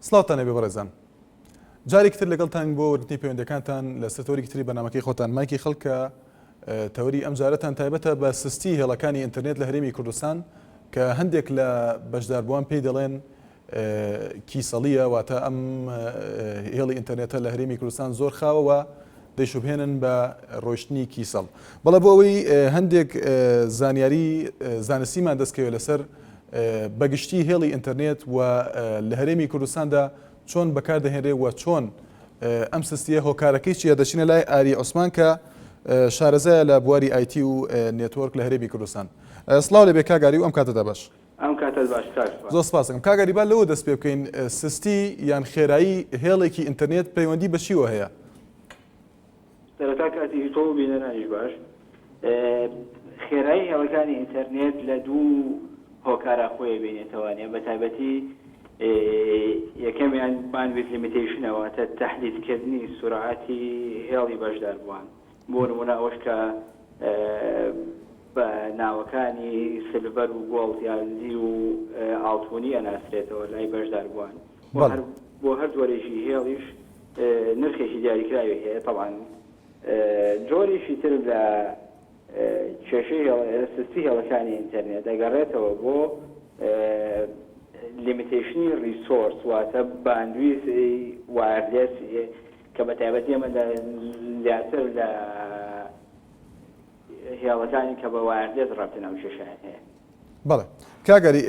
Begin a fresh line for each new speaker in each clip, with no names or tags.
سڵاوتان لێبێ بەڕێزان. جارێکی تر لەگەڵتانین بۆ وەرگرتنی پەیوەندیەکانتان لەسەر تەوەرێکی تری بەرنامەکەی خۆتان مایکی خەڵک کە تەوەری ئەم جارەتان تایبەتە بە سستی هێڵەکانی ئینتەرنێت لە هەرێمی کوردستان کە هەندێک لە بەشداربووان پێی دەڵێن کیسەڵیە واتە ئەم هێڵی ئینتەرنێتە لە هەرێمی کوردستان زۆر خاوە و دەیشوبهێنن بە ڕۆیشتنی کیسەڵ. بەڵێ بۆ ئەوەی هەندێک زانیاری زانستیمان دەستکەوێت لەسەر بەگشتی هێڵی ئینتەرنێت و لە هەرێمی کوردستاندا چۆن بەکاردەهێنرێ و چۆن ئەم سستیە هۆکارەکەی چییە دەچینە لای ئاری عوسمان کە شارەزایە لە بواری IT و network لە هەرێمی کوردستان. سڵاو لێبێ کاک ئاری و ئەم کاتەدا باش.
ئەم کاتەت باش کاک سوپاس.
زۆر سپاس دەکەم. کاک ئاری با لەوە دەست پێ بکەین سستی یان خێرایی هێڵێکی ئینتەرنێت پەیوەندی بە چیوە هەیە؟
سەرەتا کاتی تۆ و بینەرانیش باش. خێرایی هێڵەکانی ئینتەرنێت لە دوو هۆکارا خۆی بینێتەوانێ بە تایبەتی یەکەمیان bandwidth limitation ە واتە تەحدیدکردنی سورعەتی هێڵی بەشداربووان بۆ نمونە ئەوەش کە بە ناوەکانی silver و gold یان زیو و ئاڵتونی ئەناسرێتەوە لای بەشداربووان بۆ هەر جۆرێکی هێڵیش نرخێکی دیاریکراوی هەیە تەبعەن جۆرێکی تر لە کێشەی سستی هێڵەکانی ئینتەرنێت دەگەڕێتەوە بۆ limitation ی resource واتە bandwidth wireless کە بە تایبەتی ئەمە لە زیاتر لە هێڵەکانی کە بە wireless ڕەبتن ئەو کێشەیان هەیە.
بەڵێ کاک ئاری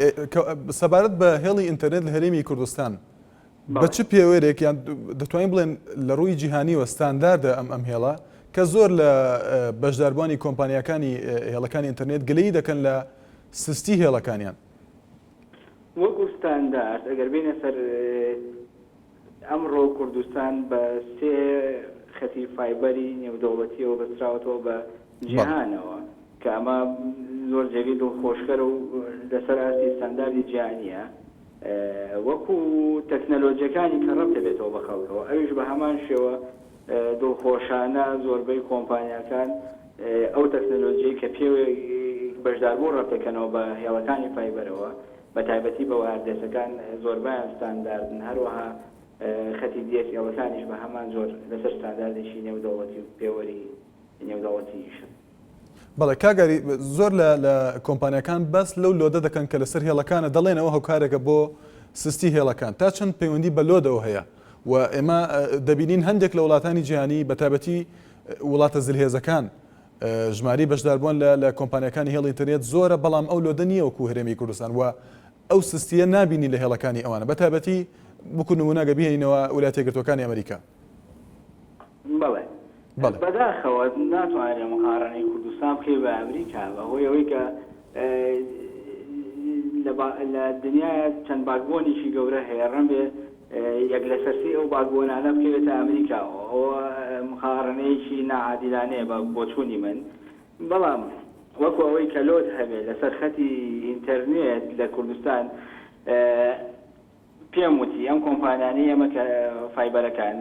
سەبارەت بە هێڵی ئینتەرنێت لە هەرێمی کوردستان بە چ پێوەرێک یان دەتوانین بڵێن لە ڕووی جیهانیوە ستانداردە ئەم ئەم هێڵە کە زۆر لە بەشداربووانی کۆمپانیاکانی هێڵەکانی ئینتەرنێت گلەیی دەکەن لە سستی هێڵەکانیان؟
وەکو ستاندارد ئەگەر بێینە سەر ئەمڕۆ کوردستان بە سێ خەتی فایبەری نێودەوڵەتییەوە بەستراوەتەوە بە جیهانەوە، کە ئەمە زۆر جێگەی دڵخۆشکەرە و لەسەر ئاستی ستانداردی جیهانییە، وەکو تەکنەلۆجیەکانی کە ڕەبت دەبێتەوە بە خەڵکەوە، ئەویش بە هەمان شێوە دڵخۆشانە زۆربەی کۆمپانیاکان ئەو تەکنەلۆجیەی کە پێوەی بەشداربوو ڕەبت دەکەنەوە بە هێڵەکانی فایبەرەوە، بە تایبەتی بە wireless ەکان زۆربەیان ستانداردن، هەروەها خەتی DSL ەکانیش بە هەمان جۆر لەسەر ستانداردێکی نێودەوڵەتی و پێوەری نێودەوڵەتی ئیشن.
بەڵێ کاک ئاری، زۆر لە لە کۆمپانیاکان باس لەو load ە دەکەن کە لەسەر هێڵەکانە دەڵێن ئەوە هۆکارێکە بۆ سستی هێڵەکان تا چەند پەیوەندی بە load ەوە هەیە و ئێمە دەبینین هەندێک لە وڵاتانی جیهانی بە تایبەتی وڵاتە زلهێزەکان ژمارەی بەشداربووان لە لە کۆمپانیاکانی هێڵی ئینتەرنێت زۆرە بەڵام ئەو load ە نییە وەکو هەرێمی کوردستان و ئەو سستیە نابینی لە هێڵەکانی ئەوانە بە تایبەتی وەکو نمونە گە بهێنینەوە ولایەتە یەکگرتووەکانی ئەمریکا.
بەڵێ
بەڵێ.
بەداخەوە ناتوانرێ مقارەنەی کوردستان بکەی بە ئەمریکا بە هۆی ئەوەی کە لە دنیایا چەند backbone ێکی گەورە هەیە ڕەنبێ یەک لەسەر سێی ئەو backbone انە بکەوێتە ئەمریکاوە، ئەوە مقارەنەیەکی ناعادیلانەیە بە بۆچوونی من، بەڵام وەکو ئەوەی کە load هەبێ لەسەر خەتی ئینتەرنێت لە کوردستان پێم وتی ئەم کۆمپانیانەی ئێمە کە فایبەرەکان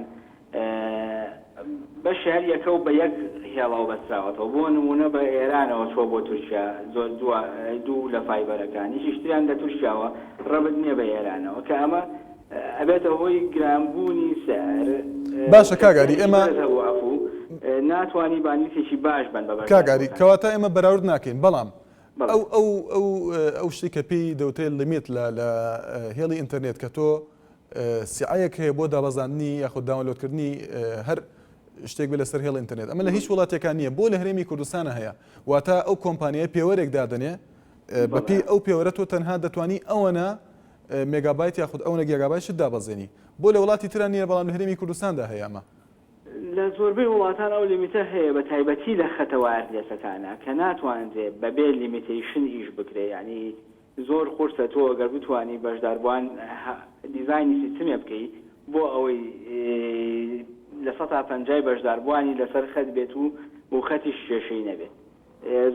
بەشی هەر یەکە و بە یەک هێڵەوە بەستراوەتەوە بۆ نموونە بە ئێرانەوە چووە بۆ تورکیا زۆر دووە دوو لە فایبەرەکان یەکیش تریان لە تورکیاوە ڕەبت نییە بە ئێرانەوە کە ئەمە ئەبێتە هۆی گرانبوونی سعر
باشە کاک ئاری ئێمە
هەبوو عەفوو ناتوانی bandwidth ێکی باش بەن بە
کاک ئاری کەواتە ئێمە بەراورد ناکەین بەڵام ئەو ئەو ئەو ئەو شتێک کە پێی دەوترێت limit لە لە هێڵی ئینتەرنێت کە تۆ سعەیەک هەیە بۆ دابەزاندنی یاخود download کردنی هەر شتێک بێ لەسەر هێڵ ئینتەرنێت ئەمە لە هیچ وڵاتێکان نییە بۆ لە هەرێمی کوردستانە هەیە واتە ئەو کۆمپانیای پێوەرێک دادەنێ بەپێی ئەو پێوەرە تۆ تەنها دەتوانی ئەوەنە مێگابایت یاخود ئەوەنە گێگابایت شت دابەزێنی بۆ لە وڵاتی ترا نییە بەڵام لە هەرێمی کوردستاندا هەیە ئەمە.
لە زۆربەی وڵاتان ئەو limit ە هەیە بە تایبەتی لە خەتە wireless ەکانا کە ناتوانرێ بەبێ limitation ئیش بکرێ یانی زۆر قورسە تۆ گەر بتوانی بەشداربوان دیزاینی سیستمێ بکەی بۆ ئەوەی لە سەتا پەنجای بەشداربوانی لەسەر خەت بێت و و خەتیش کێشەی نەبێت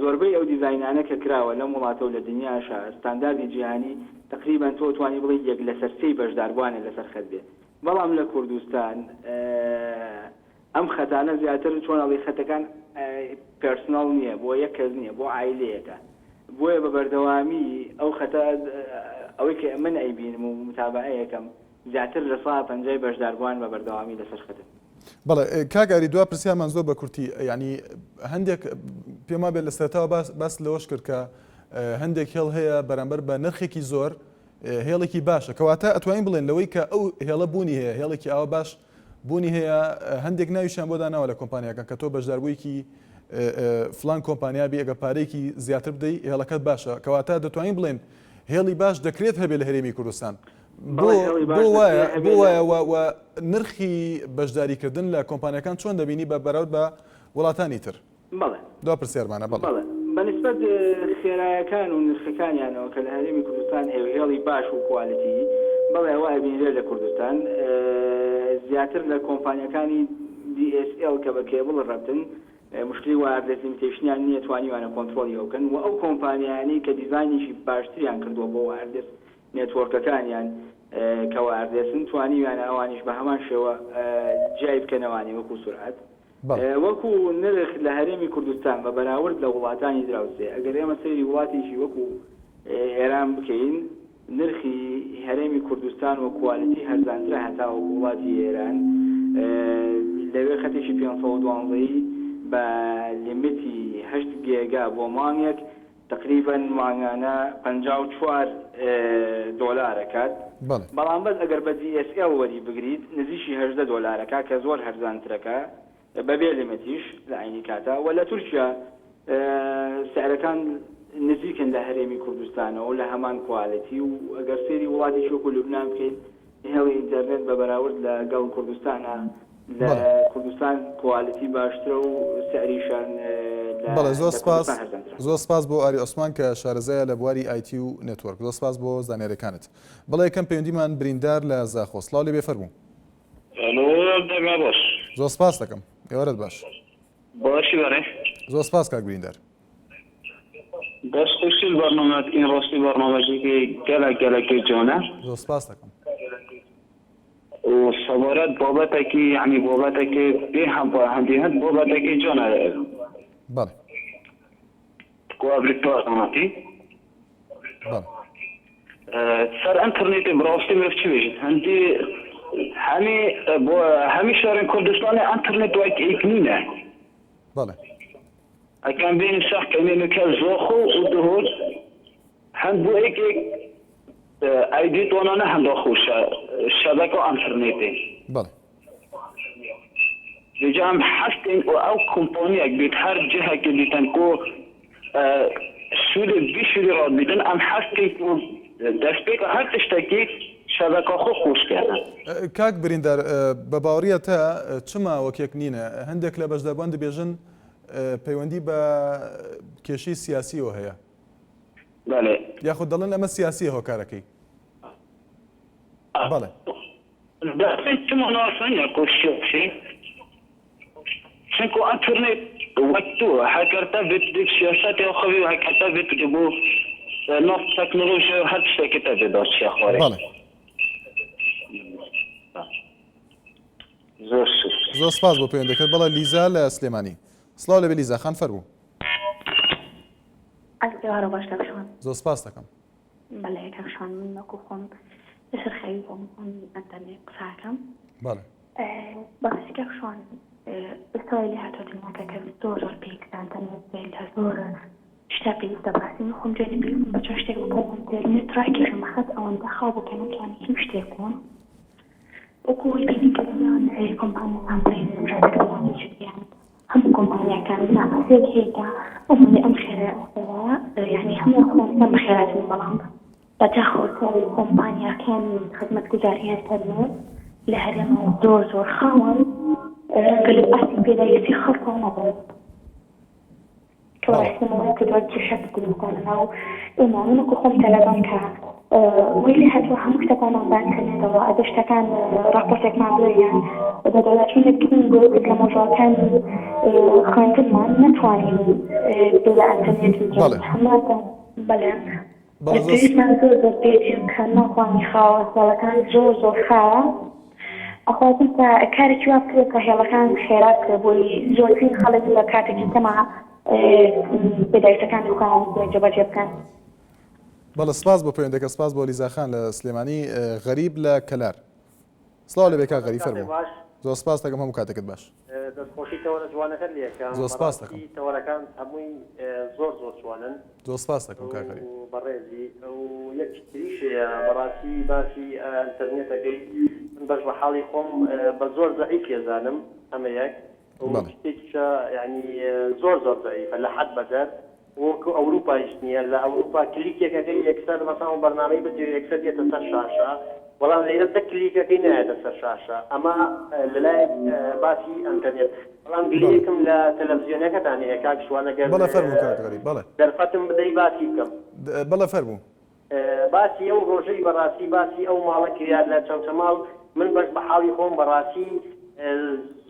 زۆربەی ئەو دیزاینانە کە کراوە لەم وڵاتە و لە دنیاشا ستانداردی جیهانی تەقریبەن تۆ توانی بڵێی یەک لەسەر سێی بەشداربوانە لەسەر خەت بێت بەڵام لە کوردستان ئەم خەتانە زیاتر چۆن ئەڵێی خەتەکان personal نییە بۆ یەک کەس نییە بۆ عایلەیەکە بۆیە بە بەردەوامی ئەو خەتە ئەوەی کە من ئەیبینم و متابەعەیەکەم. زیاتر لە سا پەنجای بەشداربووان بە بەردەوامی لەسەر خەتن.
بەڵێ کاک ئاری دوا پرسیارمان زۆر بە کورتی یانی هەندێک پێم وابێت لە سەرەتاوە باس باس لەوەش کرد کە هەندێک هێڵ هەیە بەرامبەر بە نرخێکی زۆر هێڵێکی باشە کەواتە ئەتوانین بڵێن لەوەی کە ئەو هێڵە بوونی هەیە هێڵێکی ئاوا باش بوونی هەیە هەندێک ناویشیان بۆ داناوە لە کۆمپانیاکان کە تۆ بەشداربوویەکی فلان کۆمپانیا بی ئەگە پارەیەکی زیاتر بدەی هێڵەکەت باشە کەواتە دەتوانین بڵێن هێڵی باش دەکرێت هەبێ لە هەرێمی کوردستان بۆ بۆ وایە بۆ وایە و نرخی بەشداریکردن لە کۆمپانیەکان چۆن دەبینی بە بەراورد بە وڵاتانی تر؟
بەڵێ.
دوا پرسیارمانە بەڵێ.
بەڵێ. بە نیسبەت خێرایەکان و نرخەکانیانەوە کە لە هەرێمی کوردستان هەیە و هێڵی باش و quality، بەڵێ ئەوە ئەبینرێ لە کوردستان زیاتر لە کۆمپانیاکانی DSL کە بە کێبڵ ڕەبتن موشکلەی wireless limitation یان نییە توانیویانە کۆنترۆڵی ئەو بکەن و ئەو کۆمپانیایانەی کە دیزاینێکی باشتریان کردووە بۆ wireless network ەکانیان کە wireless ن توانیویانە ئەوانیش بە هەمان شێوە جیای بکەنەوانی وەکو سورعەت وەکو نرخ لە هەرێمی کوردستان بە بەراورد لە وڵاتانی دراوسێ ئەگەر ئێمە سەیری وڵاتێکی وەکو ئێران بکەین نرخی هەرێمی کوردستان وە quality هەرزانترە هەتاوەکو وڵاتی ئێران لەوێ خەتێکی 512 ی بە limit ی 8 گێگا بۆ مانگێک تەقریبەن مانگانە 54 دۆلار ئەکات بەڵام بەس ئەگەر بە DSL وەری بگریت نزیکی 18 دۆلار ئەکات کە زۆر هەرزانترەکە بەبێ limit یش لە عەینی کاتا وە لە تورکیا سعرەکان نزیکن لە هەرێمی کوردستانەوە و لە هەمان quality و ئەگەر سەیری وڵاتێکی وەکو لوبنان بکەین هێڵی ئینتەرنێت بە بەراورد لە گەڵ کوردستانا لە کوردستان quality باشترە و سعریشان لە
بەڵێ زۆر
لە
سپاس
کوردستان هەرزانترە.
زۆر سپاس بۆ ئاری عوسمان کە شارەزایە لە بواری IT و network زۆر سپاس بۆ زانیاریەکانت. بەڵێ یەکەم پەیوەندیمان بریندار لە زاخۆ سڵاو لێبێ فەرموو.
ئەلۆ دەگا باش.
زۆر سپاست دەکەم ئێوارەت باش.
باشی بەڕێ.
زۆر سپاس کاک بریندار.
دەست خۆشی بەرنامەت ئین ڕاستی بەرنامەجێکی گەلەک گەلەکی جوانە.
زۆر سپاست دەکەم.
و سەبارەت بابەتەکی یەعنی بابەتەکی بێ هەمپا هەندی هەند بابەتەکی جوانە.
بەڵێ.
کو ئەبلیکتۆ ئەمەتی.
بەڵێ.
سەر ئەنترنێتێ بڕاستی مرۆڤ چی بێژێت هەندی هەمی بۆ هەمی شارên کوردستانێ ئەنترنێت وەک ئێک نینە.
بەڵێ.
ئەکەم بێنی سەخت کەمێ نوکە زۆخۆ و دهۆک هەند بۆ ئێک ئێک ئایدی تۆنانە هەندا خۆشە شەبەکە ئەنترنێتێ.
بەڵێ.
ئینجا ئەم حەز کەین و ئەو کۆمپانیەک بیت هەر جهەکی بیتن کو سوودێ بی سوودی ڕاد بیتن ئەم حەز کەین کو دەستپێک هەر تشتەکی شەبەکە خۆ خۆش کەن.
کاک بریندار بە باوەڕیە تە چما وەک یەک نینە هەندێک لە بەشداربوان دبێژن پەیوەندی بە کێشەی سیاسیەوە هەیە
بەڵێ.
یاخود دەڵێن ئەمە سیاسیە هۆکارەکەی بەڵێ.
دەڵێن چما ناسانە کو سیاسی چونکو ئەنترنێت وەک تۆ هەگەر تە بێت بێ سیاسەت یا خەوی و هەگەر تە بێت بۆ ناف تەکنۆلۆژیا و هەر تشتێکی تە بێ داچیە خوارێ.
بەڵێ.
زۆر سوپاس.
زۆر سپاس بۆ پەیوەندەکەت. بەڵێ لیزا لە سلێمانی. سڵاو لەبێ لیزا خان فەرموو.
ئێوارە باش کاک شوان.
زۆر سپاست دەکەم.
بەڵێ کاک شوان من وەکو خۆم لەسەر خەوی بووم خۆم ئەنتەرنێت قسە ئەکەم.
بەڵێ.
بەڕاستی کاک شوان ئێستا وای لێ هاتووە دنیاکە کە زۆر زۆر پێویستە ئەنتەرنێت بێت لە زۆر شتا پێویستە بەڕاستی من خۆم دوێنێ پێویستم بە چەند شتێک بوو کە ئەنتەرنێت ڕاکێشم خەت ئەوەندە خاو بوو کە نەمتوانی هیچ شتێک بکەم وەکو ئەوەی بینیم کە لەنێوان کۆمپانیاکان بڵێن هەموو کۆمپانیاکان نا قسەیەک هەیە کە ئەمەوێ ئەم خێرایە ئەو خێرایە یانی هەموو کۆمپانیاکان بە خێراترین بەڵام بەداخەوە تەواوی کۆمپانیاکانی خزمەتگوزاری ئەنتەرنێت لە هەرێمەوە زۆر زۆر خاون ڕەنگە لەو ئاستی پێداویستی خەڵکەوە نەبن. کە بەڕاستی کردوە کێشە دروست بکەن لەناو ئێمە من وەکو خۆم تەلەبەم کە وەی لێ هاتووە هەموو شتەکانمان بە ئینتەرنێتەوە ئەگەر شتەکان ڕاپۆرتێکمان بوێ یان بەدواداچوونێک بکەین بۆ یەکێک لە مەوزوعەکانی خوێندنمان نەتوانین بێ لە ئەنتەرنێت بیکەین هەموو بەڵێ
بەڵێ زۆر
پێویستمان زۆر زۆر پێیەتی کە ناتوانین خاوە هێڵەکان زۆر زۆر خاوە ئەخوازم کە کارێکی وا بکرێت کە هێڵەکان خێرا بکرێت بۆی زۆرترین خەڵک لە کاتێکی کەما پێداویستەکانی خۆیان جێبەجێ بکەن.
بەڵێ سپاس بۆ پەیوەندەکە سپاس بۆ لیزا خان لە سلێمانی غەریب لە کەلار. سڵاو لێبێ کاک غەریب فەرموو. زۆر سپاست دەکەم هەموو کاتێکت باش.
دەست خۆشی تەوەرە جوانەکەت لێ ئەکەم.
زۆر سپاست دەکەم.
بەڕاستی تەوەرەکانت هەمووی زۆر زۆر جوانن.
زۆر سپاست دەکەم کاک غەریب.
و بەڕێزی و یەکی تریش هەیە بەڕاستی باسی ئەنتەرنێتەکەی من بەش بە حاڵی خۆم بە زۆر زەعیف ئەزانم ئەمە یەک و شتێکیشە یانی زۆر زۆر زەعیفە لە حەد بەدەر وەکو ئەوروپایش نیە لە ئەوروپا کلیکێک ئەکەی یەکسەر مەسەن ئەو بەرنامەی بتەوێ یەکسەر دێتە سەر شاشە بەڵام لێرە دە کلیکەکەی نایەتە سەر شاشە ئەمە لەلایەک باسی ئەنتەرنێت بەڵام گلەیەکم لە تەلەفزیۆنەکەتان هەیە کاک شوان ئەگەر
بەڵێ فەرموو کاک غەریب بەڵێ.
دەرفەتم بدەی باسی بکەم.
بەڵێ فەرموو.
باسی ئەو ڕۆژەی بەڕاستی باسی ئەو ماڵە کرا لە چەمچەماڵ من بەش بە حاڵی خۆم بەڕاستی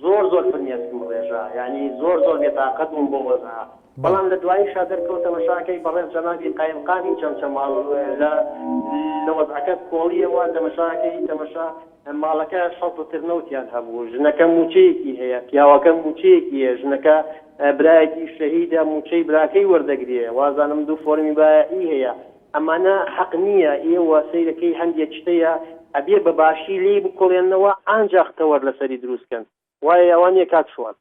زۆر زۆر فرمێسکم ڕێژا یانی زۆر زۆر بێتاقەت بووم بۆ وەزعە بەڵام لە دواییشا دەرکەوت تەمەشاکەی بەڕێز جەنابی قایمقامی چەمچەماڵ لە لە وەزعەکە کۆڵیەوە تەمەشاکەی تەمەشا ماڵەکە شەست لتر نەوتیان هەبوو ژنەکە موچەیەکی هەیە پیاوەکە موچەیەکی هەیە ژنەکە برایەکی شەهیدە موچەی براکەی وەردەگرێ وازانم دوو فۆرمی بایەعی هەیە ئەمانە حەق نییە ئێوە سەیرەکەی هەندێک شتەیە ئەبێ بە باشی لێی بکۆڵێنەوە ئانجاخ تەوەر لەسەری دروست کەن وایە یا وانیە کاک شوان؟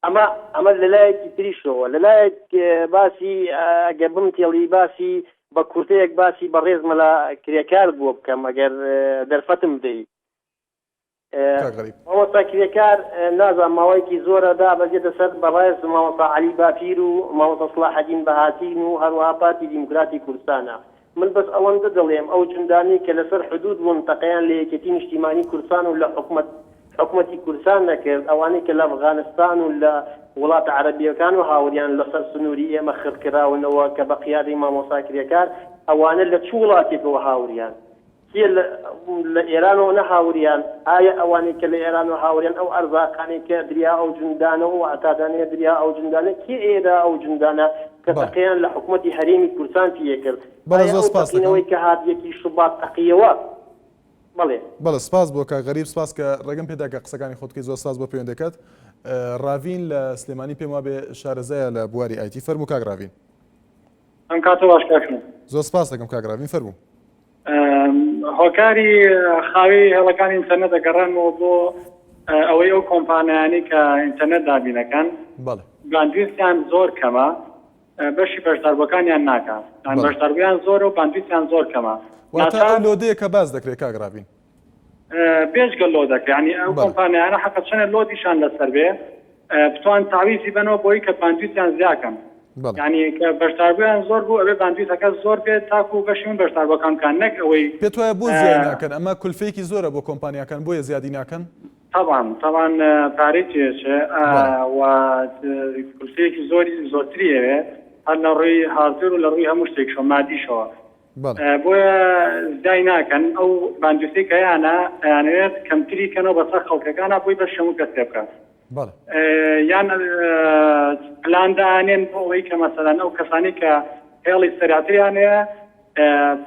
ئەمە ئەمە لەلایەکی تریشەوە لەلایەک باسی ئەگەر بمتێڵی باسی بە کورتەیەک باسی بەڕێز مەلا کرێکارت بۆ بکەم ئەگەر دەرفەتم بدەی.
کاک غەریب.
مامۆستا کرێکار نازانم ماوەیەکی زۆرە دابەزێتە سەر بەڕێز مامۆستا عەلی باپیر و مامۆستا سڵاحەدین بەهاتین و هەروەها پارتی دیموکراتی کوردستانە من بەس ئەوەندە دەڵێم ئەو جوندانەی کە لەسەر حدود بوون تەقەیان لە یەکێتی نیشتیمانی کوردستان و لە حکومەت حکومەتی کوردستان نەکرد ئەوانەی کە لە ئەفغانستان و لە وڵاتە عەرەبیەکان و هاوریان لەسەر سنوری ئێمە خڕکراونەوە کە بە قیادەی مامۆستا کرێکار ئەوانە لە چ وڵاتێکەوە هاوریان کێ لە لە ئێرانەوە نەهاوریان؟ ئایا ئەوانەی کە لە ئێرانەوە هاوریان ئەو ئەرزاقانەی کە دریا ئەو جوندانە و ئەو عەتادانەیە دریا ئەو جوندانە کێ ئێرا ئەو جوندانە کە
بەڵێ.
تەقەیان لە حکومەتی هەرێمی کوردستان پێ کرد؟
بەڵێ
ئایا
زۆر
ئەو
سپاست دەکەم.
تەقینەوەی کە هات یەکی شوبات تەقیەوە؟ بەڵێ.
بەڵێ سپاس بۆ کاک غەریب سپاس کە ڕێگەم پێدا کە قسەکانی خۆت بکەی زۆر سپاس بۆ پەیوەندەکەت. ڕاڤین لە سلێمانی پێم وابێ شارەزایە لە بواری ئایتی فەرموو کاک ڕاڤین.
ئەم کاتە باش کاک شوان.
زۆر سپاست دەکەم کاک ڕاڤین فەرموو.
هۆکاری خاوی هێڵەکانی ئینتەرنێت دەگەڕێنمەوە بۆ ئەوەی ئەو کۆمپانیانەی کە ئینتەرنێت دابینەکەن bandwidth یان زۆر کەمە بەشی بەشداربووەکانیان ناکا یان بەشداربوویان زۆرە و bandwidth یان زۆر کەمە.
واتە ئەو load ەیە کە باس دەکرێت کاک ڕاڤین.
بێجگە load ەکە یانی ئەو کۆمپانیانە حەقە چەنێ load یشان لەسەر بێ بتوان تاویزی بەنەوە بۆی کە bandwidth یان زیاکەن یانی کە بەشداربوویان زۆر بوو ئەبێ bandwidth ەکە زۆر بێت تاکو بەشی من بەشداربووەکان بکان نەک ئەوەی
پێت وایە بۆ زیای ناکەن ئەمە کولفەیەکی زۆرە بۆ کۆمپانیاکان بۆیە زیادی ناکەن؟
تەبعەن تەبعەن پارەی تێچێ و کولفەیەکی زۆری زۆرتری ئەوێ هەر لە ڕووی hardware و لە ڕووی هەموو شتێکشەوە مادیشەوە بۆیە زیای ناکەن ئەو bandwidth ەی کە هەیانە ئەیانەوێت کەمتری کەنەوە بەسەر خەڵکەکانا بۆی بەش هەموو کەس پێ بکات یان پلان دانێن بۆ ئەوەی کە مەسەلەن ئەو کەسانی کە هێڵی سەراتریان هەیە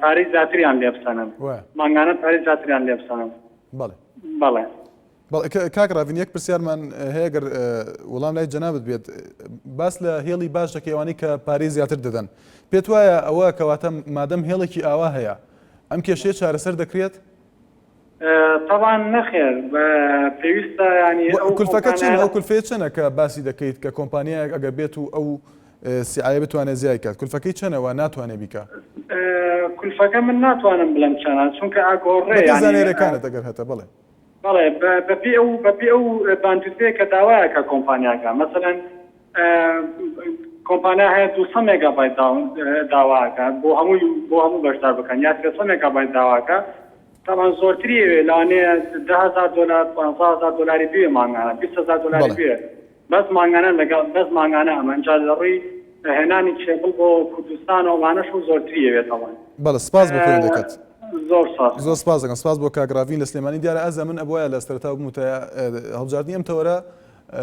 پارەی زیاتریان لێ بسەنن مانگانە پارەی زیاتریان لێ بسەنن بەڵێ.
بەڵێ کاک ڕاڤین یەک پرسیارمان هەیە گەر وەڵام لای جەنابت بێت باس لە هێڵی باش دەکەی ئەوانەی کە پارەی زیاتر دەدەن پێت وایە ئەوە کەواتە مادەم هێڵێکی ئاوا هەیە ئەم کێشەیە چارەسەر دەکرێت؟
تەبعەن نەخێر پێویستە یانی ئەو
کولفەکە چەنە ئەو کولفەیە چەنە کە باسی دەکەیت کە کۆمپانیایەک ئەگەر بێت و ئەو سعایە بتوانێت زیای کات کولفەکەی چەنە وا ناتوانێت بیکا؟
کولفەکە من ناتوانم بڵێم چەنە چونکە ئاگۆڕێ
بەپێی زانیاریەکانت ئەگەر هەتە بەڵێ.
بەڵێ بەپێی ئەو بەپێی ئەو bandwidth ەیە کە داوایەکە کۆمپانیاکە مەسەلەن کۆمپانیا هەیە 200 مێگابایت داواکە بۆ هەمووی بۆ هەموو بەشدار بکەن یا 300 مێگابایت داواکە تاوان زۆرتری ئەوێ لەوانەیە 10000 دلار 15000 دلاری بوێ مانگانە 20000 دلاری بوێ بەس مانگانە لەگەڵ بەس مانگانە ئەمە ئینجا لە ڕووی هێنانی کێبڵ بۆ کوردستان و ئەوانەش و زۆرتری ئەوێت تەبعەن.
بەڵێ سپاس بۆ پەیوەندەکەت.
زۆر سپاس.
زۆر سپاس دەکەم سپاس بۆ کاک ڕاڤین لە سلێمانی دیارە ئازا من ئەبوایە لە سەرەتاوە بموتایە هەڵبژاردنی ئەم تەوەرە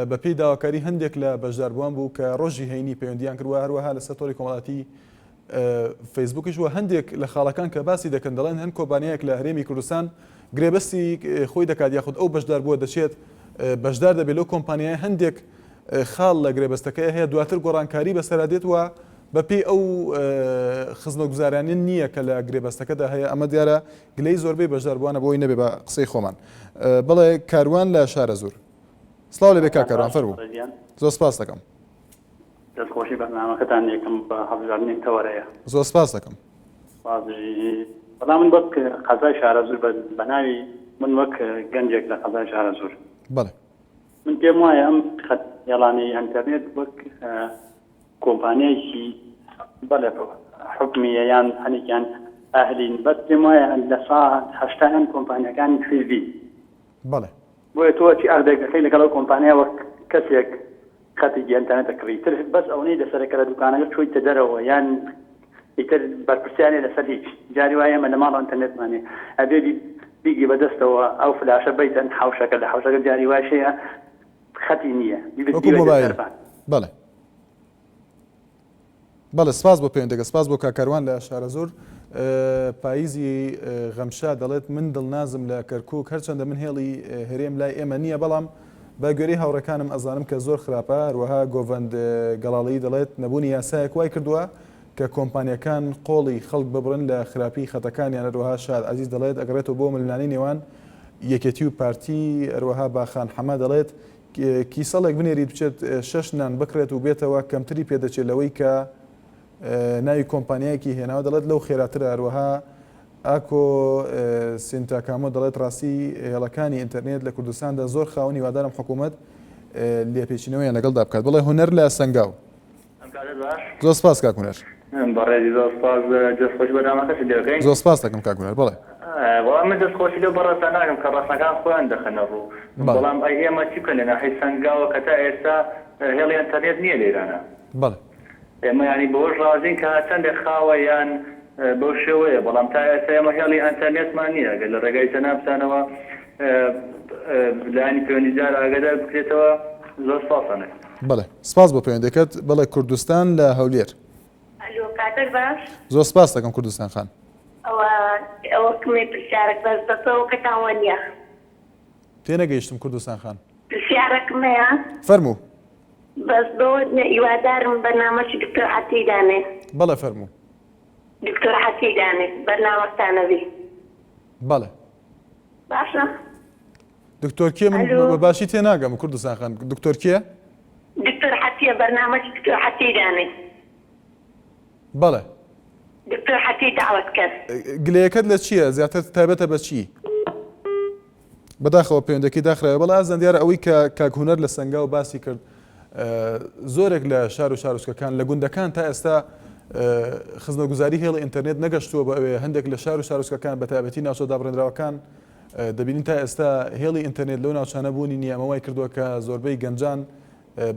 بە پێی داواکاری هەندێک لە بەشداربووان بوو کە ڕۆژی هەینی پەیوەندیان کرد و هەروەها لەسەر تۆڕی کۆمەڵاتی فەیسبوکیش و هەندێک لە خاڵەکان کە باسی دەکەن دەڵێن هەن کۆمپانیایەک لە هەرێمی کوردستان گرێبەستی خۆی دەکات یاخود ئەو بەشداربووە دەچێت بەشدار دەبێت لەو کۆمپانیای هەندێک خاڵ لە گرێبەستەکەی هەیە دواتر گۆڕانکاری بەسەرا دێت و. بەپێی ئەو خزمەتگوزاریانە نییە کە لە گرێبەستەکەدا هەیە، ئەمە دیارە گلەیی زۆربەی بەشداربووانە بۆی نەبێ بە قسەی خۆمان. بەڵێ کاروان لە شارەزوور. سڵاو لێبێ کاک کاروان فەرموو. زۆر سپاست دەکەم.
دەست خۆشی بەرنامەکەتان لێکەم بە هەڵبژاردنی تەوەرەیە.
زۆر سپاست دەکەم.
سپاس بژی. وەڵا من وەک قەزای شارەزوور بە ناوی من وەک گەنجێک لە قەزای شارەزوور.
بەڵێ.
من پێم وایە ئەم خەت هێڵانەی ئەنتەرنێت وەک کۆمپانیایەکی بەڵێ حکومیە یان هەنێکیان ئەهلین بەس پێم وایە لە سا هەشتایان کۆمپانیاکانی حیزبین.
بەڵێ.
بۆیە تۆ چی عەقدێک ئەکەی لەگەڵ ئەو کۆمپانیا وەک کەسێک خەتێکی ئەنتەرنێت ئەکڕی تر بەس ئەونەی لەسەرە کە لە دوکانەکە چۆیتە دەرەوە یان ئیتر بەرپرسیارێ لەسەر هیچ جاری وایە ئێمە لە ماڵ ئەنتەرنێتمان هەیە ئەبێ بیگری بەدەستەوە ئەو فلاشە بەیتە حەوشەکە لە حەوشەکە جاری وایش هەیە خەتی نییە
وەکو مۆبایل بەڵێ بەڵێ سپاس بۆ پەیوەندەکە سپاس بۆ کاک کاروان لە شارەزوور پاییزی غەمشا دەڵێت من دڵنازم لە کەرکک هەرچەندە من هێڵی هەرێم لای ئێمە نییە بەڵام بە گوێرەی هاوڕێکانم ئەزانم کە زۆر خراپە هەروەها گۆڤەند گەڵاڵی دەڵێت نەبوونی یاسایەک وای کردووە کە کۆمپانیەکان قۆڵی خەڵک ببڕن لە خراپی خەتەکانیان هەروەها شاد عەزیز دەڵێت ئەگەڕێتەوە بۆ ململانێی نێوان یەکێتی و پارتی هەروەها باخان حەمە دەڵێت کیسەڵێک بنێریت بچێت شەش نان بکڕێت و بێتەوە کەمتری پێدەچێت لەوەی کە ناوی کۆمپانیایەکی هێناوە دەڵێت لەو خێراترە هەروەها ئاکۆ سینتاکامۆ دەڵێت ڕاستی هێڵەکانی ئینتەرنێت لە کوردستاندا زۆر خاون هیوادارم حکوومەت لێپێچینەوەیان لەگەڵدا بکات بڵێ هونەر لە سەنگاو
ئەم کاتەت باش.
زۆر سپاس کاک هونەر.
بەڕێزی زۆر سپاس دەست خۆشی بەرنامەکەشت لێ بکەین.
زۆر سپاس دەکەم کاک هونەر بەڵێ.
وەڵا من دەست خۆشی لەو بەڕێزتان ناکەم کە ڕەخنەکان خۆیان دەخەنە ڕوو بەڵام ئەی ئێمە چی بکەن لە ناحیەی سەنگاوە کە تا ئێستا هێڵی ئەنتەرنێت نییە لێرانە.
بەڵێ.
ئێمە یانی بەوەش ڕازین کە هەرچەندێک خاوە یان بەو شێوەیە بەڵام تا ئێستا ئێمە هێڵی ئەنتەرنێتمان نییە گەر لە ڕێگای جەنابتانەوە لایەنی پەیوەندیدار ئاگادار بکرێتەوە زۆر سپاستان دەکەم.
بەڵێ سپاس بۆ پەیوەندەکەت بەڵێ کوردستان لە هەولێر.
ئەلۆ کاتت باش.
زۆر سپاس دەکەم کوردستان خان.
ئەوە ئەوە کمێ پرسیارەک بەس بەپەوەکەتان وەنیە.
تێنەگەیشتم کوردستان خان.
پرسیارەکم هەیە.
فەرموو.
بەس بەوەت نیە هیوادارم بەرنامەکی دکتۆر عەتی دانێ.
بەڵێ فەرموو.
دکتۆر عەتی دانێ بەرنامەکتان ئەبی.
بەڵێ.
باشە.
دکتۆر کێ من بە باشی تێناگەم کوردستان خان دکتۆر کێ؟
دکتۆر عەتیە بەرنامەکی دکتۆر عەتی دانێ.
بەڵێ.
دکتۆر عەتی دەعوەت کەن.
گلەیەکەت لە چییە زیاتر تایبەتە بە چی؟ بەداخەوە پەیوەندەکەی داخرایەوە بەڵێ ئازیزان دیارە ئەوەی کە کاک هونەر لە سەنگاو باسی کرد زۆرێک لە شار و شارۆچکەکان لە گوندەکان تا ئێستا خزمەتگوزاری هێڵی ئینتەرنێت نەگەشتووە بە ئەوێ هەندێک لە شار و شارۆچکەکان بە تایبەتی ناوچە دابڕێنراوەکان دەبینین تا ئێستا هێڵی ئینتەرنێت لەو ناوچانە بوونی نییە ئەمە وای کردووە کە زۆربەی گەنجان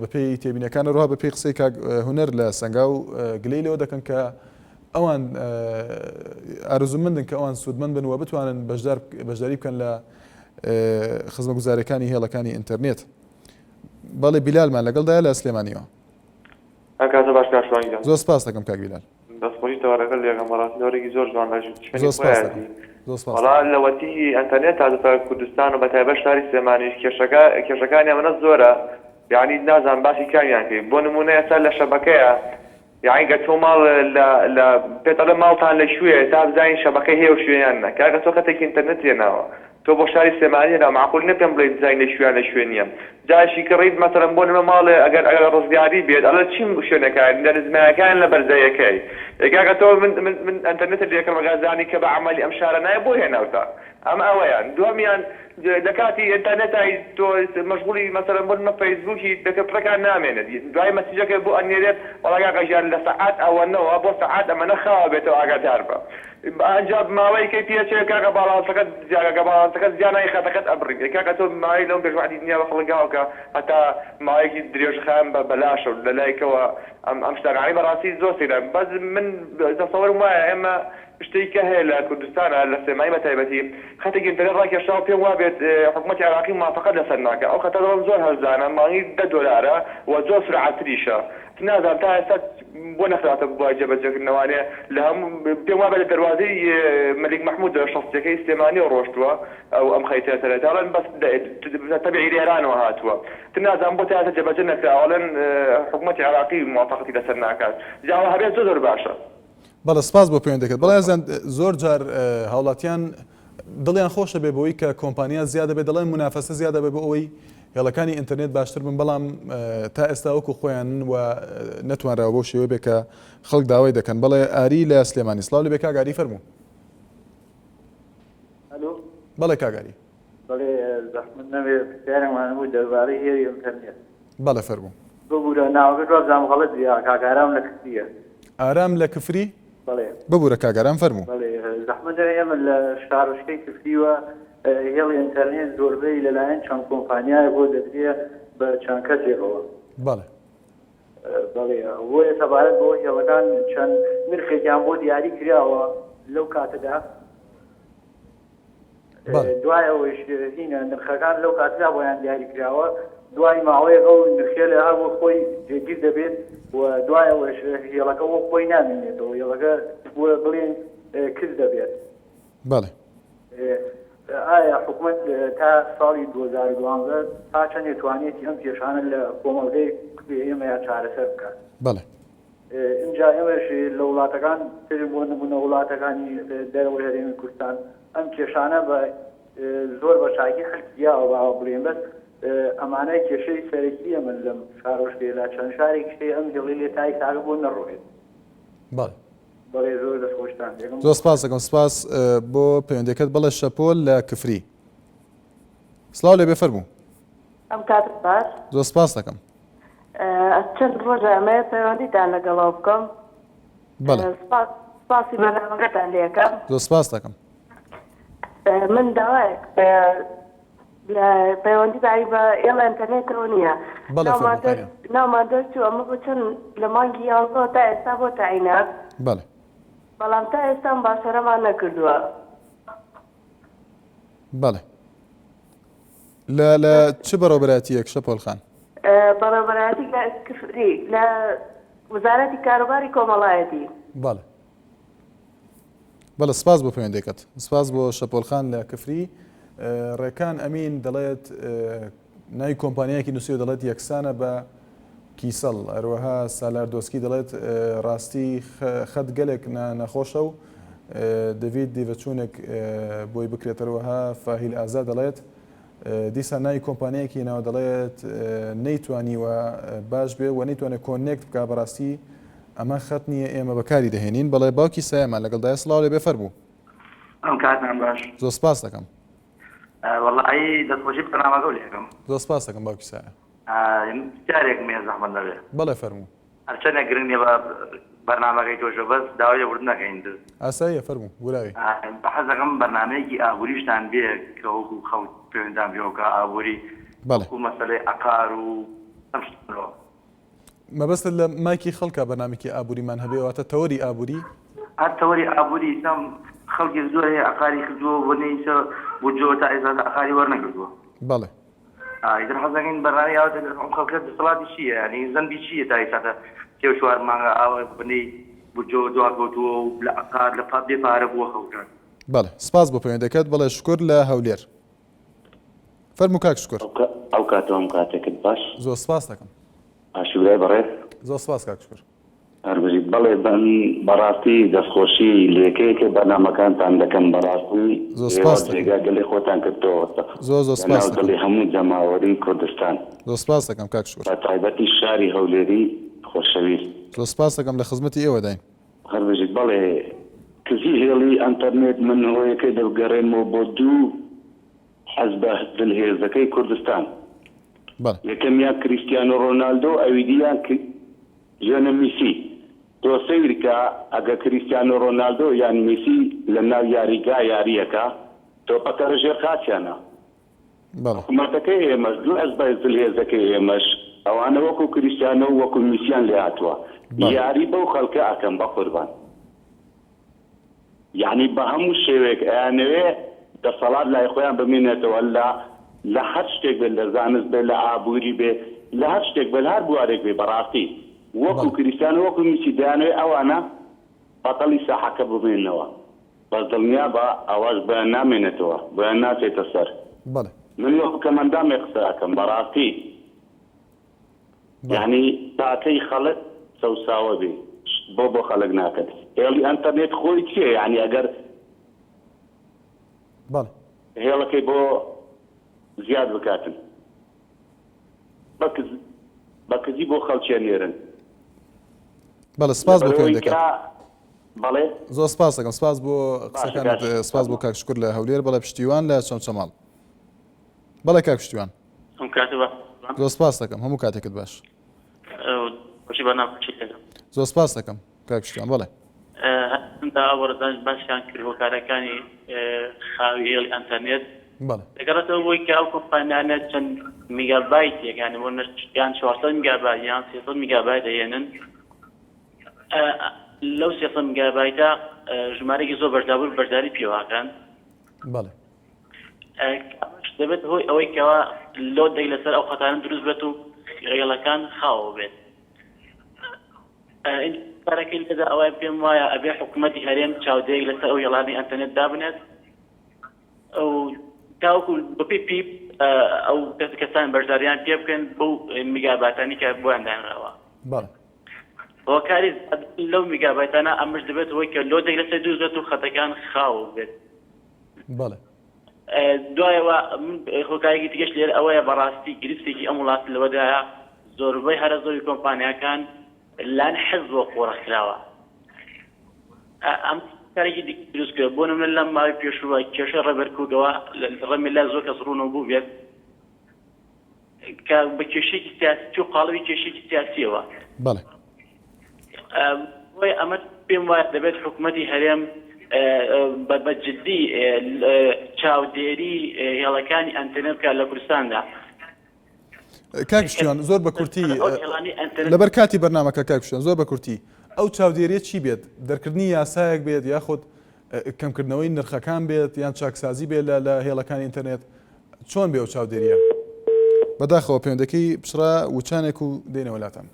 بەپێی تێبینەکان هەروەها بەپێی قسەی کاک هونەر لە سەنگاو گلەی لەوە دەکەن کە ئەوان ئارەزوومەندن کە ئەوان سوودمەند بن و بتوانن بەشدار بەشداری بکەن لە خزمەگوزاریەکانی هێڵەکانی ئینتەرنێت. بەڵێ بیلالمان لەگەڵدایە لە سلێمانیەوە.
ئەم کاتە باش کاک شوان گیان.
زۆر سپاست دەکەم کاک بیلال.
دەست خۆشی تەوەرەکەت لێکەم بەڕاستی تەوەرێکی زۆر جوان لە شوێنی
زۆر سپاست
خۆیەتی.
دەکەم زۆر سپاست
وەڵا
دەکەم.
لەوەتی ئەنتەرنێت هاتۆتە کوردستان و بەتایبەت شاری سلێمانیش کێشەکە کێشەکانی ئەمەنە زۆرە یەعنی نازانم باسی کامیان کەی بۆ نموونە ئێستا لە شەبەکەیە یەعنی گەر تۆ ماڵ لە لە پێت ئەڵێ ماڵتان لە کوێیە تا بزانین شەبەکەی هەیە و شوێ یان نا کاکە تۆ خەتێکی ئینتەرنێت هێناوە تۆ بۆ شاری سلێمانی هێناوە مەعقول نیە پێم بڵێی بزانین لە کوێیان لە کوێ نیە جاشی کڕیت مەسەلەن بۆ نمە ماڵێ ئەگەر ئەگەر ڕزگاری بێت ئەڵێ چیم شوێنەکان لە نزمایەکان لە بەرزایەکەی ئێ کاکە تۆ من من من ئەنتەرنێتت لێ کڕم ئەگەر زانی کە بە عەمەلی ئەم شارە نایە بۆ هێناوتە ئەمە ئەوەیان دووەمیان لە کاتی ئینتەرنێتای تۆ مەشغوڵی مەسەلەن بۆ نمە فەیسبووکی دەکە پڕەکان نامێنێت دوای مەسجەکە بۆ ئەنێرێت وەڵا کاکە گیان لە سەعات ئەوەنەوە بۆ سەعات ئەمەنە خاوە بێتەوە ئاگادار بە ئەنجا ماوەی کەی پێچێ کاکە باڵانسەکەت زیا کاکە باڵانسەکەت زیا نای خەتەکەت ئەبڕین ئێ کاکە تۆ ماوەی لەم پێش وەعدی دنیا بە خەڵک گاوە کە هەتا ماوەیەکی درێژخایەن بە بەلاشە و لە لایکەوە ئەم ئەم شتانە یانی بەڕاستی زۆر سەیرە بەس من تەسەوەرم وایە ئێمە شتێک کە هەیە لە کوردستانا لە سلێمانی بە تایبەتی خەتێکی ئینتەرنێت ڕاکێشراوە پێم وابێت حکومەتی عێراقی موافەقەت لەسەر ناکا ئەو خەتە دەڵێن زۆر هەرزانە مانگی دە دۆلارە و زۆر سورعەتریشە نازانم تا ئێستا. بۆ نەخراوەتە بواری جێبەجێکردنەوانێ لە هەموو پێم وابێ لە دەروازەی مەلیک مەحمود شەستیەکەی سلێمانیەوە ڕۆشتووە ئەو ئەم خەیتە سەرەتا ئەڵێن بەس تەبعی لە ئێرانەوە هاتووە تر نازانم بۆ تا ئێستا جێبەجێ نەکراوە ئەڵێن حکومەتی عێراقی موافەقەتی لەسەر ناکات جا ئەوە هەبێت زۆر زۆر باشە.
بەڵێ سپاس بۆ پەیوەندەکەت. بەڵێ ئازیزان زۆر جار هاوڵاتیان دڵیان خۆشە بێ بەوەی کە کۆمپانیا زیادە بێ دەڵێن مونافەسە زیادە بێ بۆ ئەوەی هێڵەکانی ئینتەرنێت باشتر بن بەڵام تا ئێستا وەکو خۆیانن و نەتوانراوە بەو شێوە بێ کە خەڵک داوای دەکەن. بەڵێ ئاری لە سلێمانی سڵاو لێبێ کاک ئاری فەرموو.
ئەلۆ.
بەڵێ کاک ئاری.
بەڵێ زەحمەت نەبێ پرسیارێکمان هەبوو دەربارەی هێڵی ئینتەرنێت.
بەڵێ فەرموو.
ببورە ناوەکەت وابزانم غەڵەت بێ کاک ئارام لە کفریە.
ئارام لە کفری؟
بەڵێ.
ببورە کاک ئارام فەرموو.
بەڵێ زەحمەت نەبێ ئێمە لە شارۆچکەی کفریوە هێڵی ئینتەرنێت زۆربەی لەلایەن چەند کۆمپانیایەکەوە دەدرێ بە چەند کەسێکەوە.
بەڵێ.
بەڵێ بۆیە سەبارەت بەوە هێڵەکان چەند نرخێکیان بۆ دیاری کراوە لەو کاتەدا دوای ئەوەیش هینە نرخەکان لەو کاتەدا بۆیان دیاری کراوە دوای ماوەیەک ئەو نرخێ لە هەر وەک خۆی جێگیر دەبێت و دوای ئەوەش هێڵەکە وەک خۆی نامێنێتەوە هێڵەکە بڵێن کز دەبێت.
بەڵێ.
ئایا حکومەت تا ساڵی 2012 تا چەندێ توانیەتی ئەم کێشانە لە کۆمەڵگەی ئێمەیا چارەسەر بکات؟
بەڵێ.
ئینجا ئێمەش لە وڵاتەکان تر بۆ نمونە وڵاتەکانی دەرەوەی هەرێمی کوردستان ئەم کێشانە بە زۆر بە چاکی حل کریاوە با بڵێین بەس ئەمانە کێشەی سەرەکی ئێمەن لەم شارۆچکەیە لە چەند شارێکیش هەیە ئەم هێڵەی لێ تا ئیستا بۆ نەڕۆێت.
بەڵێ.
بەڵێ زۆر دەست خۆشتان دەکەم.
زۆر سپاس دەکەم سپاس بۆ پەیوەندیەکەت بەڵێ شەپۆل لە کفری سڵاو لێبێ فەرموو.
ئەم کاتت باش.
زۆر سپاس دەکەم.
چەند ڕۆژە ئەمەوێت پەیوەندیتان لەگەڵەوە بکەم.
بەڵێ.
سپاسی بەرنامەکەتان لێ ئەکەم.
زۆر سپاس دەکەم.
من داوایەک لە پەیوەندی بە بە ئێڵ ئەنتەرنێتەوە نییە.
بەڵێ فەرموو کاریان.
ناومان دەرچوو ئەمە بۆ چەند لە مانگی یانزەوە تا ئێستا بۆ تەعینات.
بەڵێ.
بەڵام تا ئێستا مباشەرەمان نەکردووە.
بەڵێ. لە لە چ بەڕێوەبەرایەتییەک شەپۆل خان؟
بەڕێوەبەرایەتی لە کفری لە وەزارەتی کاروباری کۆمەڵایەتی.
بەڵێ. بەڵێ سپاس بۆ پەیوەندیەکەت. سپاس بۆ شەپۆل خان لە کفری. ڕێکان ئەمین دەڵێت ناوی کۆمپانیایەکی نووسیوە دەڵێت یەکسانە بە کیسەڵ. هەروەها سالار دۆسکی دەڵێت ڕاستی خەت گەلێک نەخۆشە و دەڤید دیڤچوونێک بۆی بکرێت. هەروەها فاهیل ئازا دەڵێت دیسان ناوی کۆمپانیایەکی هێناوە دەڵێت نەیتوانیوە باش بێ و نەیتوانێت connect بکا بەڕاستی ئەمە خەت نییە ئێمە بەکاری دەهێنین بەڵێ باوکی سایەمان لەگەڵدایە سڵاو لێ بێ فەرموو.
ئەم کاتان باش.
زۆر سپاس دەکەم.
وەڵایی دەستخۆشی بەرنامەکەو لێ ئەکەم.
زۆر سپاس دەکەم باوکی سایە.
پرسیارێکم هەیە زەحمەت نەبێ.
بەڵێ فەرموو.
هەرچەندە گرنگ نیە بە بەرنامەکەی تۆشەوە بەس داوای لێبوردن ئەکەین.
ئاساییە فەرموو وراوی.
حەز دەکەم بەرنامەیەکی ئابوریشتان بێ کە وەکو خەڵک پەیوەندیتان پێوە بکا ئابوری
بەڵێ.
وەکو مەسەلەی عەقار و ئەم شتانەوە.
مەبەستت لە مایکی خەڵکە بەرنامەیەکی ئابوریمان هەبێ واتە تەوەری ئابوری؟
هەر تەوەری ئابوری ئیستا خەڵکێک زۆر هەیە عەقاری کردووە و بۆ ئیستا بودجەوە تا ئێستا عەقاری وەرنەگرتووە.
بەڵێ.
ئیتر حەز دەکەین بەرنامەی ئاوا ئەم خەڵکە دەسەڵاتی چییە یانی زەنبی چییە تا ئیستا سێ و چوار مانگە ئاوا بنەی بودجەوە دواکەوتووە و لە عەقار لە بێ پارە بووە خەڵکە.
بەڵێ سپاس بۆ پەیوەندەکەت بەڵێ شوکر لە هەولێر فەرموو کاک شوکر.
ئەو کاتەو ئەم کاتێکت باش.
زۆر سپاست دەکەم.
باشی برای بەڕێز.
زۆر سپاس کاک شوکر.
هەر بژیت بەڵێ من بەڕاستی دەستخۆشی لە یەکە یەکەی بەرنامەکانتان دەکەم بەڕاستی
زۆر
ئێوە
سپاست دەکەم.
جێگا دڵی خۆتان کردۆتە
زۆر زۆر
لە
سپاست
ناو
دەکەم.
دڵی هەموو جەماوەری کوردستان
زۆر سپاست دەکەم کاک شوکر.
بە تایبەتی شاری هەولێری خۆشەویست.
زۆر سپاست دەکەم لە خزمەتی ئێوەداین.
هەر بژیت بەڵێ کزی هێڵی ئەنتەرنێت من هۆیەکەی دەگەرێنمەوە بۆ دوو حزبە زلهێزەکەی کوردستان
بەڵێ.
یەکەمیان کریستیانۆ ڕۆنالدۆ ئەویدیان لیۆنێل میسی تۆ سەیرکە ئەگەر کریستیانۆ ڕۆنالدۆ یان میسی لە ناو یاریگا یاریەکا تۆپەکە ژێر قاچیانە
بەڵێ.
حکومەتەکەی ئێمەش دوو حزبە زلهێزەکەی ئێمەش ئەوانە وەکو کریستیانۆ و وەکو میسیان لێهاتووە
بەڵێ.
یاری بەو خەڵکە ئەکەن بەقوربان. یەعنی بە هەموو شێوەیەک ئەیانەوێ دەسەڵات لای خۆیان بمێنێتەوە لە لە هەر شتێک بێت لە زانست بێت لە ئابووری بێ لە هەر شتێک بێت لە هەر بوارێک بێ بەڕاستی. وەکو کریستیانۆ وەکو میسی دەیانەوێت ئەوانە بەتەڵی ساحەکە بمێننەوە بەس دڵنیابە ئەوەش بۆیان نامێنێتەوە بۆیان ناچێتە سەر
بەڵێ.
من وەکو کەمئەندامێک قسە ئەکەم بەڕاستی یانی تاکەی خەڵک چەوساوە بێ بۆ بۆ خەڵک ناکەن هێڵی ئەنتەرنێت خۆی چیە یانی ئەگەر
بەڵێ.
هێڵەکەی بۆ زیاد بکاتن بەکز بەکزی بۆ خەڵکی ئەنێرن.
بەڵێ سپاس بۆ
لەبەرئەوەی
پەیوەندەکەت.
کە بەڵێ.
زۆر سپاس دەکەم سپاس بۆ
باشە
قسەکانت
کاک
سپاس بۆ کاک شکر لە هەولێر بەڵێ پشتیوان لە چەمچەماڵ بەڵێ کاک پشتیوان.
ئەم کاتە باش.
زۆر سپاس دەکەم هەموو کاتێکت باش.
خۆشی بەرنامەکەی دەکەم.
زۆر سپاس دەکەم کاک پشتیوان بەڵێ.
هەرچەندە ئەو بەڕێزانیش باسیان کرد هۆکارەکانی خاوی هێڵی ئەنتەرنێت
بەڵێ.
دەگەڕێتەوە بۆی کە ئەو کۆمپانیانە چەند میگابایتێک یانی بۆ نمونە یان 400 میگابایت یان 300 میگابایت دەهێنن لەو 300 میگابایتە ژمارەیەکی زۆر بەشداربوو بەشداری پێواکەن.
بەڵێ.
ئەمەش دەبێت هۆی ئەوەی کەوا لۆدێک لەسەر ئەو خەتانە دروست بێت و هێڵەکان خاوەوە بێت. کارەکەی لێدا ئەوای پێم وایە ئەبێ حکوومەتی هەرێم چاودێک لەسەر ئەو هێڵانی ئەنتەرنێت دابنێت ئەو تاوەکو بەپێی پیپ ئەو کەسان بەشداریان پێ بکەن بەو میگاباتانی کە بۆیان دانراوە.
بەڵێ.
هۆکاری لەو میگابایتانە ئەمەش دەبێت هۆی کە لۆدێک لەسەر دروست بێت و خەتەکان خاو بێت.
بەڵێ.
دوایەوە من هۆکارێکی دیکەش لێرە ئەوەیە بەڕاستی گرفتێکی ئەم وڵاتە لەوەدایە زۆربەی هەرە زۆری کۆمپانیاکان لایەن حزبەوە قۆرخ کراوە ئەم کارێکی دیکە دروست کرد بۆ نمونە لەم ماوەی پێشووە کێشەی ڕێبەر کوگەوە ڕەنگە لای زۆر کەس ڕوونەوە بوو بێت کە بە کێشەیەکی سیاسی چوو قاڵبی کێشەیەکی سیاسیەوە.
بەڵێ.
بۆیە ئەمە پێم وایە دەبێت حکوومەتی هەرێم بە جدی چاودێری هێڵەکانی ئەنتەنێت بکات لە کوردستاندا.
کاک پشتیوان زۆر بە کورتی لەبەر کاتی بەرنامەکە کاک پشتیوان زۆر بە کورتی ئەو چاودێریە چی بێت دەرکردنی یاسایەک بێت یاخود کەمکردنەوەی نرخەکان بێت یان چاکسازی بێت لە لە هێڵەکانی ئینتەرنێت چۆن بێ ئەو چاودێریە؟ بەداخەوە پەیوەندەکەی پچڕا وچانێک و دێنەوە لاتان.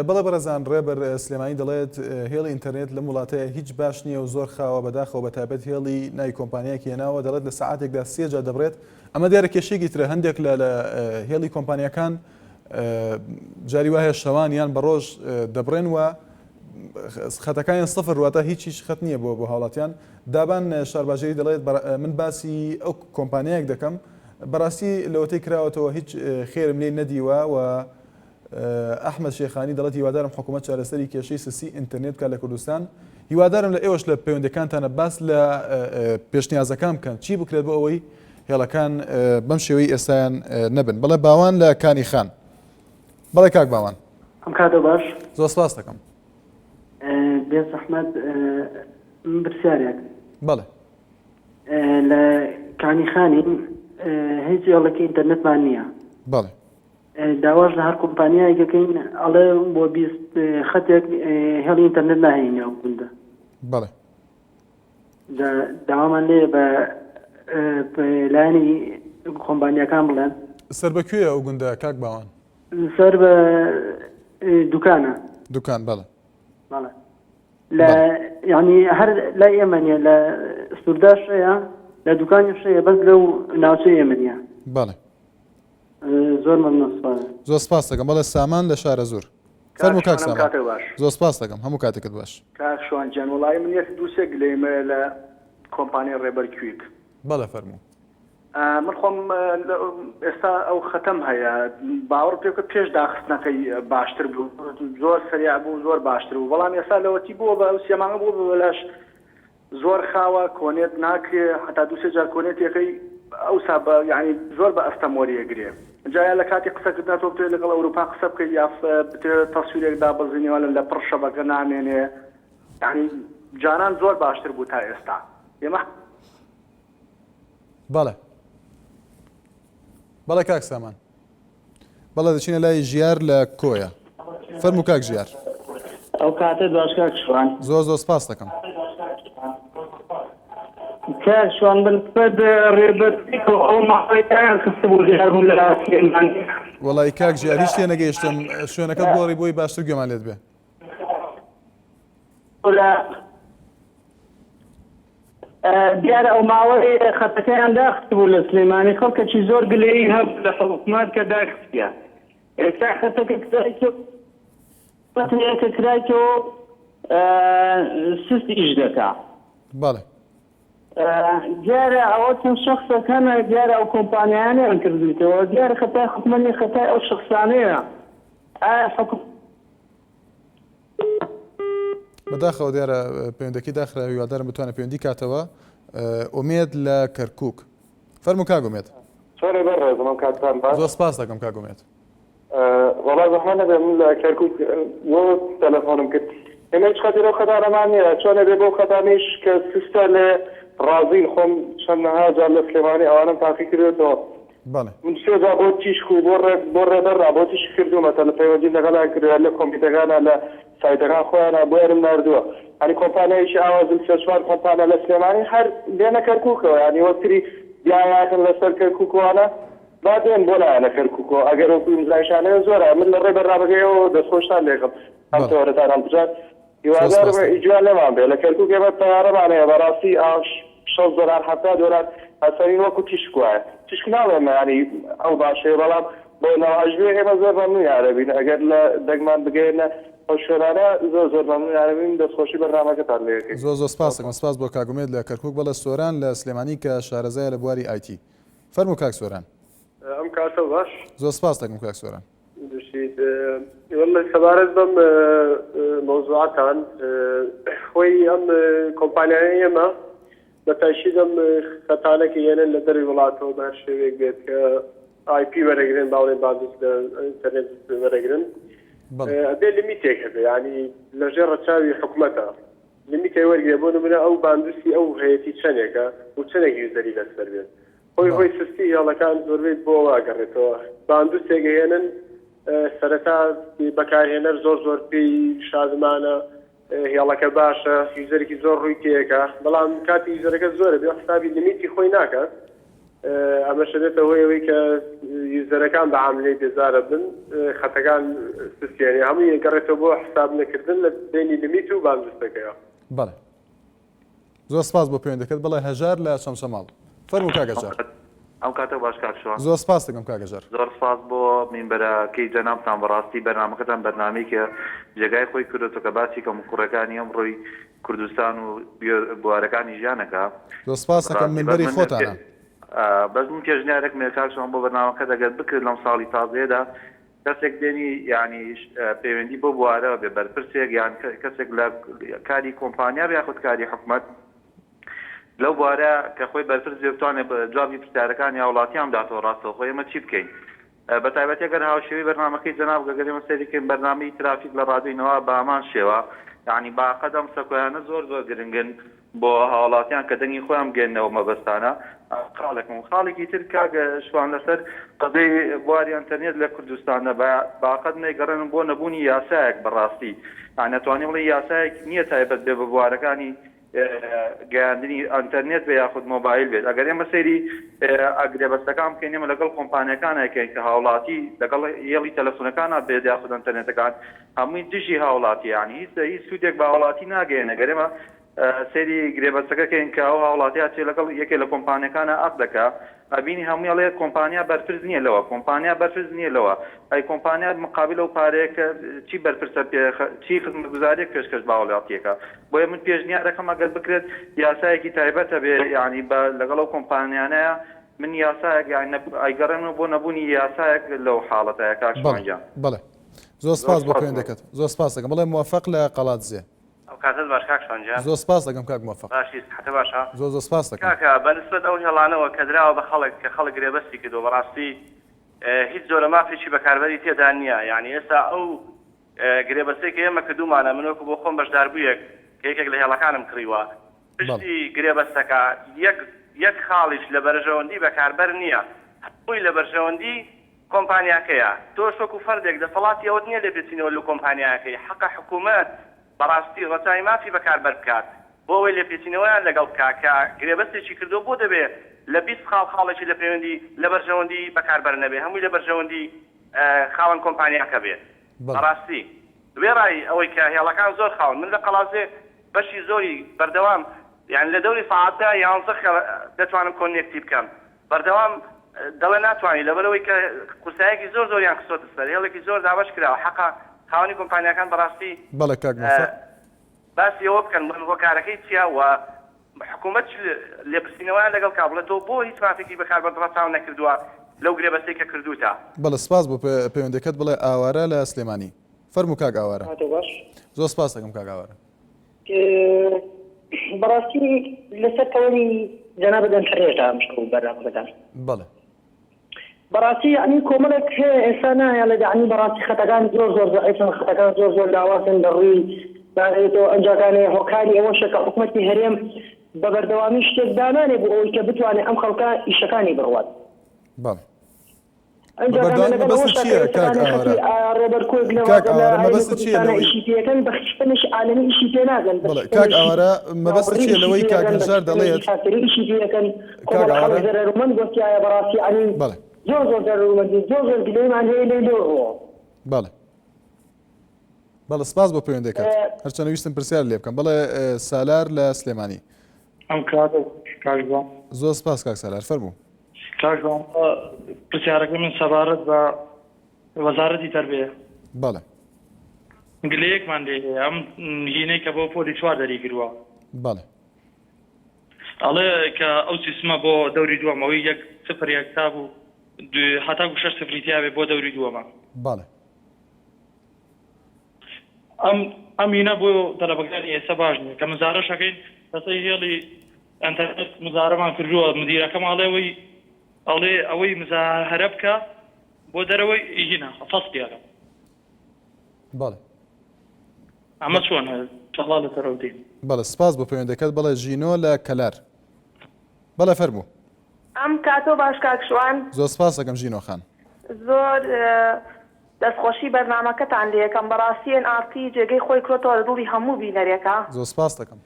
بەڵێ بەڕێزان ڕێبەر سلێمانی دەڵێت هێڵی ئینتەرنێت لەم وڵاتەیە هیچ باش نییە و زۆر خاوە بەداخەوە بەتایبەت هێڵی ناوی کۆمپانیایەکی هێناوە دەڵێت لە سەعاتێکدا سێ جار دەبڕێت ئەمە دیارە کێشەیەکی ترە هەندێک لە لە هێڵی کۆمپانیاکان جاری وایە شەوان یان بە ڕۆژ دەبڕێن و خەتەکانیان سفر واتە هیچ هیچ خەت نییە بۆ بۆ هاوڵاتیان دابان شارباژێری دەڵێت من باسی ئەو کۆمپانیایەک دەکەم بەڕاستی لەوەتەی کراوەتەوە هیچ خێرم لێ نەدیوە و ئەحمەد شێخانی دەڵێت هیوادارم حکوومەت چارەسەری کێشەی سستی ئینتەرنێت بکات لە کوردستان هیوادارم لە ئێوەش لە پەیوەندەکانتانە باس لە پێشنیازەکان بکەن چی بکرێت بۆ ئەوەی هێڵەکان بەم شێوەی ئێستایان نەبن بەڵێ باوان لە کانی خان بەڵێ کاک باوان.
ئەم کاتە باش.
زۆر سپاست دەکەم.
بێ زەحمەت من پرسیارێک.
بەڵێ.
لە کانی خانین هیچ هێڵێکی ئینتەرنێتمان نییە.
بەڵێ.
داواش لە هەر کۆمپانیایەک ئەکەین ئەڵێ بۆ 20 خەتێک هێڵی ئینتەرنێت ناهێنین ئەو گوندە.
بەڵێ.
جا داوامان لێیە بە لایەنی کۆمپانیاکان بڵێن.
سەر بە کوێیە ئەو گوندە کاک باوان؟
سەر بە دوکانە.
دوکان بەڵێ.
بەڵێ لە یعنی هەر لای ئێمە نییە لە سورداش هەیە لە دوکانیش هەیە بەس لەو ناوچەی ئێمە نییە.
بەڵێ.
زۆر مەمنون سپاس.
زۆر سپاس دەکەم بەڵێ سامان لە شارەزوور. فەرموو کاک
شوانم
سامان.
کاتت باش.
زۆر سپاس دەکەم هەموو کاتێکت باش.
کاک شوان گیان وەڵایی من یەک دوو سێ گلەییم هەیە لە کۆمپانیای ڕێبەر کویک.
بەڵێ فەرموو.
من خۆم ئێستا ئەو خەتەم هەیە باوەڕ پێ بکە پێش داخستنەکەی باشتر بوو زۆر سەریع بوو زۆر باشتر بوو بەڵام ئێستا لەوەتی بووە بە ئەو سێ مانگە بووە بە بەلاش زۆر خاوە connect ناکرێ هەتا دوو سێ جار connect ەکەی ئەوسا بە یانی زۆر بە ئەستەم وەریەگرێ جا یا لە کاتی قسەکردنا تۆ بتەوێ لەگەڵ ئەوروپا قسە بکەی یا بتەوێ تەسویرێک دابەزینی وە لە پڕ شەبەکە نامێنێ یانی جاران زۆر باشتر بوو تا ئێستا ئێمە
بەڵێ بەڵێ کاک سامان. بەڵێ دەچینە لای ژیار لە کۆیە فەرموو کاک ژیار.
ئەو کاتەت باش کاک شوان.
زۆر زۆر سپاس دەکەم.
کاک شوان بە نسبەت ڕێبەر ئەو ماوەی دایان خستبوو دیار بوو لە سلێمانی.
وەڵی کاک ژیار هیچ تێنەگەیشتم شوێنەکەت گۆڕی بۆی باشتر گوێمان لێت بێ.
دیارە ئەو ماوەی خەتەکەیان داخستبوو لە سلێمانی خەڵکەکی زۆر گلەیی هەبوو لە حکومەت کە داخستیان ئێستا خەتەکە کرایتەوە کە کرایتەوە سست ئیش دەکا.
بەڵێ.
دیارە ئەوە چەند شەخسێک هەنە دیارە ئەو کۆمپانیایانەیان کردوویتەوە دیارە خەتای حکومەت نیە خەتای ئەو شەخسانەیە ئایا حکومەت
بەداخەوە دیارە پەیوەندەکەی داخرا هیوادارم بتوانێت پەیوەندی کاتەوە ئومێد لە کەرکک فەرموو کاک ئومێد.
چۆنی بەڕێزم ئەم کاتتان باش.
زۆر سپاس دەکەم کاک ئومێد.
وەڵا زەحمەت نەبێ من لە کەرکوک بۆ تەلەفۆنم کرد ئێمە هیچ خەتی لەو خەتانەمان نییە چۆن ئەبێ بەو خەتانەیش کە سستە لێ ڕازین خۆم چەندەها جار لە سلێمانی ئەوانەم تاقی کردوێتەوە
بەڵێ.
من سێ جار بۆ تیشک و بۆ ڕێ بۆ ڕێبەر نا بۆ تیشک کردوومە تەلە پەیوەندیم لەگەڵیان کردووە لە کۆمپیوتەکانا لە سایتەکان خۆیانا بۆیانم ناردووە یانی کۆمپانیایەکی ئاوا زل سێ چوار کۆمپانیا لە سلێمانی هەر دێنە کەرکوکەوە یانی وەک تری دیایاتن لەسەر کەرکوک وانە با دێن بۆ نایەنە کەرکوکەوە ئەگەر وەکو ئیمزایشان هەیە زۆرە من لە ڕێی بەرنامەکەیەوە دەستخۆشتان لێکەم ئەم
بەڵێ.
تەوەرەتان هەڵبژارد
زۆر
هیوادارم
سپاس.
ئیجوان لێمان بێ لە کەرکوک ئێمە تەیارەمان هەیە بەڕاستی ئاش 60 دۆلار 70 دۆلار ئەسەرین وەکو تیشک وایە تیشک ناڵێم یانی ئەو باشەیە بەڵام بۆ نەواش بێ ئێمە زۆر مەمنونیان ئەبین ئەگەر لە دەنگمان بگەیەنە ئەو شوێنانە زۆر زۆر مەمنونیان ئەبین دەستخۆشی بەرنامەکەتان لێ ئەکەین.
زۆر زۆر سپاس دەکەم سپاس بۆ کاک ئومێد لە کەرکوک بەڵێ سۆران لە سلێمانی کە شارەزایە لە بواری IT فەرموو کاک سۆران.
ئەم کاتە باش.
زۆر سپاس دەکەم کاک سۆران.
بژیت واللە سەبارەت بەم مەوزوعەتان خۆی ئەم کۆمپانیایە ئێمە بە تایشید ئەم خەتانە کە یەنن لە دەروی وڵاتەوە بە هەر شێوەیەک بێت کە IP وەرەگرن باڵێن bandwidth لە ئینتەرنێت وەرەگرن ئەبێ limit ێک هەبێ یعنی لەژێر ڕەچاوی حکومەتە limit ێک وەرگێ بۆ نمونە ئەو bandwidth ی ئەو هەیەتی چەندێکە و چەندێک user ی لەسەر بێت هۆی هۆی سستی هێڵەکان زۆربەی بۆ ئەوە ئەگەڕێتەوە bandwidth ێک ئەهێنن سەرەتا بەکارهێنەر زۆر زۆر پێی شادمانە هێڵەکە باشە user ێکی زۆر ڕووی تێکە بەڵام کاتی user ەکە زۆرە بێ حسابی limit ی خۆی ناکات ئەمەش دەبێتە هۆی ئەوەی کە user ەکان بە عاملەی بێزارە بن خەتەکان سستیانە هەمووی گەڕێتەوە بۆ حساب نەکردن لە بینی limit و bandwidth ەکەیە.
بەڵێ زۆر سپاس بۆ پەیوەندەکەت بەڵێ هەژار لە چەمچەماڵ فەرموو کاک هەژار.
ئەم کاتە باش کاک شوان.
زۆر سپاست دەکەم کاک هەژار.
زۆر سپاس بۆ مینبەرەکەی جەنابتان بەڕاستی بەرنامەکەتان بەرنامەیەکە جێگای خۆی کردۆتەوە کە باسی کەموکوڕیەکانی ئەمڕۆی کوردستان و بوارەکانی ژیانەکە.
زۆر سپاست دەکەم
بەڕاستی بەس
مینبەری
من
خۆتانە.
بەس من پێشنیارێکم هەیە کاک شوان بۆ بەرنامەکەت ئەگەر بکرێت لەم ساڵی تازەیەدا کەسێک بێنی یانی پەیوەندی بەو بوارەوە بێ بەرپرسێک یان کەسێک لە کاری کۆمپانیا بێ یاخود کاری حکومەت لەو بوارە کە خۆی بەرپرس بێ بتوانێت جوابی پرسیارەکانی هاوڵاتیان بداتەوە ڕاستەوخۆ ئێمە چی بکەین بە تایبەتی ئەگەر هاوشێوەی بەرنامەکەی جەناب گەگەر ئێمە سەیری بکەین بەرنامەی ترافیک لە ڕادیۆی نەوا بە هەمان شێوە یانی باقەد ئەم سەکۆیانە زۆر زۆر گرنگن بۆ هاوڵاتیان کە دەنگی خۆیان بگەێننەوە ئەو مەبەستانە خاڵێکم و خاڵێکی تر کاک شوان لەسەر قەزیەی بواری ئەنتەرنێت لە کوردستاندا بە باقەت نەیگەڕێنم بۆ نەبوونی یاسایەک بەڕاستی یانی ئەتوانین بڵێین یاسایەک نییە تایبەت بێ بە بوارەکانی گەیاندنی ئەنتەرنێت بێ یاخود مۆبایل بێت ئەگەر ئێمە سەیری گرێبەستەکان بکەین ئێمە لەگەڵ کۆمپانیەکان ئەکەین کە هاوڵاتی لەگەڵ هێڵی تەلەفونەکانا بێت یاخود ئەنتەرنێتەکان هەمووی دژی هاوڵاتی یانی هیچ هیچ سوودێک بە هاوڵاتی ناگەیەنێ گەر ئێمە سەیری گرێبەستەکە کەین کە ئەو هاوڵاتی هەچێ لەگەڵ یەکێ لە کۆمپانیەکانا ئەق دەکا ئەبینی هەمووی ئەڵێ کۆمپانیا بەرپرس نییە لەوە کۆمپانیا بەرپرس نییە لەوە ئەی کۆمپانیا مقابل ئەو پارەیە کە چی بەرپرسە پێ چی خزمەتگوزاریەک پێشکەش بە هاوڵاتیەکە بۆیە من پێشنیارەکەم ئەگەر بکرێت یاسایەکی تایبەت هەبێ یانی بە لەگەڵ ئەو کۆمپانیانەیە من یاسایەک یانی ئەیگەڕێنمەوە بۆ نەبوونی یاسایەک لەو حاڵەتەیە کاک
بەڵێ
شوان گیان.
بەڵێ زۆر
زۆر
سپاس بۆ
سپاس بۆ.
پەیوەندەکەت زۆر سپاس دەکەم بەڵێ موەفەق لە قەڵادزێ.
ئەو کاتەت باش کاک شوان گیان.
زۆر سپاس دەکەم کاک موەفەق.
باشی سحەتە باشە؟
زۆر زۆر سپاس دەکەم.
کاکە بە نسبەت ئەو هێڵانەوە کە دراوە بە خەڵک کە خەڵک گرێبەستی کردووە بەڕاستی هیچ جۆرە مافێکی بەکاربەری تێدا نییە یانی ئێستا ئەو گرێبەستەی کە ئێمە کردوومانە من وەکو بۆ خۆم بەشداربوویەک کە یەکێک لە هێڵەکانم کڕیوە پشتی گرێبەستەکە یەک یەک خاڵیش لە بەرژەوەندی بەکاربەر نییە هەمووی لە بەرژەوەندی کۆمپانیاکەیە تۆش وەکو فەردێک دەسەڵاتی ئەوەت نییە لێپێچینەوە لە کۆمپانیاکەی حەقە حکومەت بەڕاستی ڕەچاوی مافی بەکاربەر بکات بۆ ئەوەی لێپێچینەوەیان لەگەڵ بکا کە گرێبەستێکی کردووە بۆ دەبێ لە 20 خاڵ خاڵێکی لە پەیوەندی لە بەرژەوەندی بەکاربەر نەبێ هەمووی لە بەرژەوەندی. خاوەن کۆمپانیاکە بێ بەڕاستی وێڕای ئەوەی کە هێڵەکان زۆر خاون من لە قەڵادزێ بەشی زۆری بەردەوام یانی لە دەوری سەعات دە یانزە خێڵ دەتوانم connect ی بکەم بەردەوام دەڵێ ناتوانی لەبەرئەوەی کە قورسایەکی زۆر زۆریان خستۆتە سەر هێڵێکی زۆر دابەش کراوە حەقە خاوەنی کۆمپانیاکان بەڕاستی
بەڵێ کاک مۆفەق.
باسی ئەوە بکەن بڵێن هۆکارەکەی چیە و حکومەت چ لێپرسینەوەیان لەگەڵ کا بڵێ تۆ بۆ هیچ مافێکی بەکاربەرت ڕەچاو نەکردووە لەو گرێبەستەی کە کردووتە.
بەڵێ سپاس بۆ پەیوەندیەکەت بڵێ ئاوارە لە سلێمانی فەرموو کاک ئاوارە.
کاتت باش.
زۆر سپاست دەکەم کاک ئاوارە.
بەڕاستی لەسەر تەوەری جەنابت ئەنتەرنێتە ئەمشەو بەرنامەکەتان.
بەڵێ.
بەڕاستی یەعنی کۆمەڵێک هەیە ئێستا نایەڵێت یەعنی بەڕاستی خەتەکان زۆر زۆر زەعیفن خەتەکان زۆر زۆر لاوازن لە ڕووی بارێتەوە ئەنجاکانێ هۆکاری ئەوەشە کە حکومەتی هەرێم بە بەردەوامی شتێک دانانێ بۆ ئەوەی کە بتوانێت ئەم خەڵکە ئیشەکانی بڕوات.
بەڵێ.
ئەنجا
بەردەوامی
لەگەڵ
مەبەستت
ئەوەشدا کە
چییە کاک
ئێستاکانێ
ئاوارە؟
خەتی ڕێبەر کۆیک لە
کاک
لە
ئاوارە
هەرێمی
مەبەستت چییە
کوردستانە
لەوەی
ئیشی پێ ئەکەن بە سیستەمێکی عالەمی ئیشی پێ ناگەن بە
بەڵێ کاک
سیستەمێکی
ئاوارە مەبەستت
ناوبڕی
چییە
ئیشی
لەوەی
پێ
کاک
ئەکەن بە
هەژار
سیستەمێکی
دەڵێت
فاکتەری ئیشی پێ ئەکەن
کاک
کۆمەڵە خەڵک
ئاوارە
زەرەرومەند بۆ تیایە بەڕاستی یەعنی
بەڵێ
زۆر زۆر زەرەرومەندین زۆر زۆر گلەیمان هەیە لێی لەو ڕووەوە.
بەڵێ بەڵێ سپاس بۆ پەیوەندەکەت هەرچەندە ویستم پرسیار لێ بکەم بەڵێ سالار لە سلێمانی.
ئەم کاتە کاک جوان.
زۆر سپاس کاک سالار فەرموو.
کاک جوان پرسیارەکەی من سەبارەت بە وەزارەتی تەربیە.
بەڵێ.
گلەیەکمان لێ هەیە ئەم هینەی کە بۆ پۆلی چوار دەریکردوە.
بەڵێ.
ئەڵێ کە ئەو سیستمە بۆ دەوری دووەم ئەوەی یەک سفر یەک تا بوو هەتاکو شەش سفری تیابێ بۆ دەوری دووەمە.
بەڵێ.
ئەم ئەم هینە بۆ تەلەبەکانی ئێستا باش نیە کە مزارەش ئەکەین لەسەر هێڵی ئەنتەرنێت مزارەمان کردووە مدیرەکەم ئەڵێ ئەوەی ئەڵێ ئەوەی مزاهەرە بکە بۆ دەرەوەی هینە فەسڵی ئەکەم.
بەڵێ.
ئەمە چۆنە تەڵا لەسەر ئەو دێن.
بەڵێ سپاس بۆ پەیوەندەکەت بەڵێ ژینۆ لە کەلار بەڵێ فەرموو.
ئەم کاتۆ باش کاک شوان.
زۆر سپاس دەکەم ژینۆ خان.
زۆر دەست خۆشی بەرنامەکەتان لێکەم بەڕاستی ئێن ئاڕ تی جێگەی خۆی کرۆتەوە لە دڵی هەموو بینەرێکا.
زۆر سپاست دەکەم.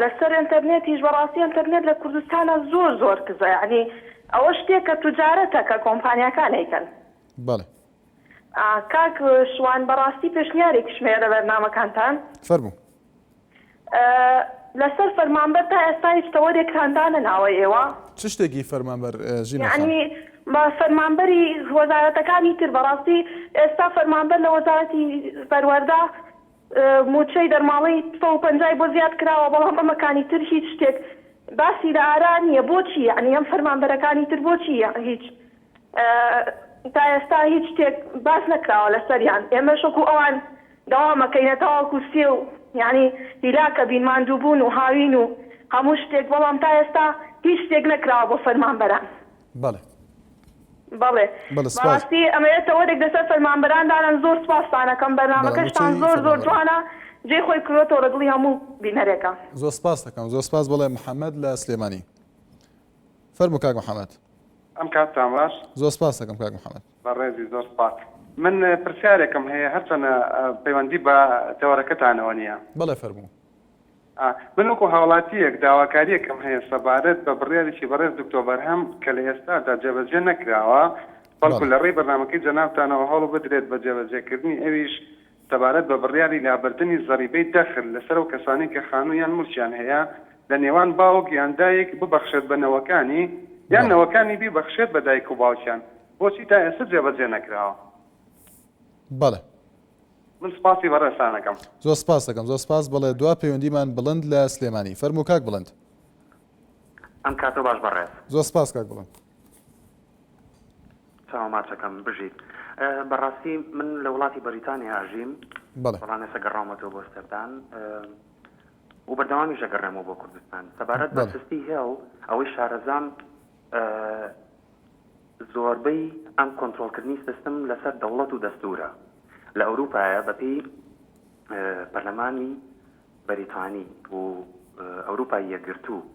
لەسەر ئەنتەرنێتیش بەڕاستی ئەنتەرنێت لە کوردستانا زۆر زۆر کزە یەعنی ئەوە شتێکە توجارەتە کە کۆمپانیاکان ئەیکەن.
بەڵێ.
کاک شوان بەڕاستی پێشنیارێکیشم هەیە لە بەرنامەکانتان.
فەرموو.
لەسەر فەرمانبەر تا ئێستا هیچ تەوەرێکتان دانەناوە ئێوە؟
چ شتێکی فەرمانبەر ژینۆ خان؟
یەعنی فەرمانبەری وەزارەتەکانی تر بەڕاستی ئێستا فەرمانبەر لە وەزارەتی پەروەردە مووچەی دەرماڵەی 150 ی بۆ زیاد کراوە بەڵام ئەمەکانی تر هیچ شتێک باسی لە ئارا نییە بۆچی یەعنی ئەم فەرمانبەرەکانی تر بۆچی هیچ تا ئێستا هیچ شتێک باس نەکراوە لەسەریان ئێمەش وەکو ئەوان دەوام ئەکەینە تاوەکو سێ و یانی هیلاکە بین ماندووبوون و هاوین و هەموو شتێک بەڵام تا ئێستا هیچ شتێک نەکراوە بۆ فەرمانبەران.
بەڵێ.
بەڵێ
بەڵێ سپاس.
بەڕاستی ئەمەوێت تەوەرێک لەسەر فەرمانبەران دانەن زۆر سپاستان ئەکەم
بەڵێ
بەرنامەکەشتان
مووچەی
زۆر زۆر
فەرمانبەران.
جوانە جێی خۆی کردۆتەوە لە دڵی هەموو بینەرێکا.
زۆر سپاست دەکەم زۆر سپاس بەڵێ محەمەد لە سلێمانی فەرموو کاک محەمەد.
ئەم کاتتان باش.
زۆر سپاست دەکەم کاک محەمەد.
بەڕێزی زۆر سپاس. من پرسیارێکم هەیە هەرچەنە پەیوەندی بە تەوەرەکەتانەوە نییە.
بەڵێ فەرموو.
من وەکو هاوڵاتییەک داواکارییەکم هەیە سەبارەت بە بڕیارێکی بەڕێز دکتۆر بەرهەم کە لە ئێستادا جێبەجێ نەکراوە بەڵکو لە ڕێی بەرنامەکەی جەنابتانەوە هەوڵ بدرێت بە جێبەجێکردنی ئەویش سەبارەت بە بڕیاری لابردنی زەریبەی دەخل لەسەر ئەو کەسانەی کە خانوو یان موڵکیان هەیە لە نێوان باوک یان دایک ببەخشێت بە نەوەکانی یان نەوەکانی بیبەخشێت بە دایک و باوکیان بۆچی تا ئێستا جێبەجێ نەکراوە؟
بەڵێ.
من سپاسی بەڕێزتان ئەکەم.
زۆر سپاست دەکەم زۆر سپاس بەڵێ دوا پەیوەندیمان بڵند لە سلێمانی فەرموو کاک بڵند.
ئەم کاتەو باش بەڕێز.
زۆر سپاس کاک بڵند.
چاوە ماچەکەم بژیت. بەڕاستی من لە وڵاتی بەریتانیا ئەژیم
بەڵێ.
بەڵام ئێستا گەڕاومەتەوە بۆ سەردان و بەردەوامیش ئەگەڕێمەوە بۆ کوردستان. سەبارەت بە
بەڵێ.
سستی هێڵ ئەوەی شارەزام زۆربەی ئەم کۆنترۆڵکردنی سیستم لەسەر دەوڵەت و دەستوورە لە ئەوروپایە بەپێی پەرلەمانی بەریتانی و ئەوروپای یەکگرتوو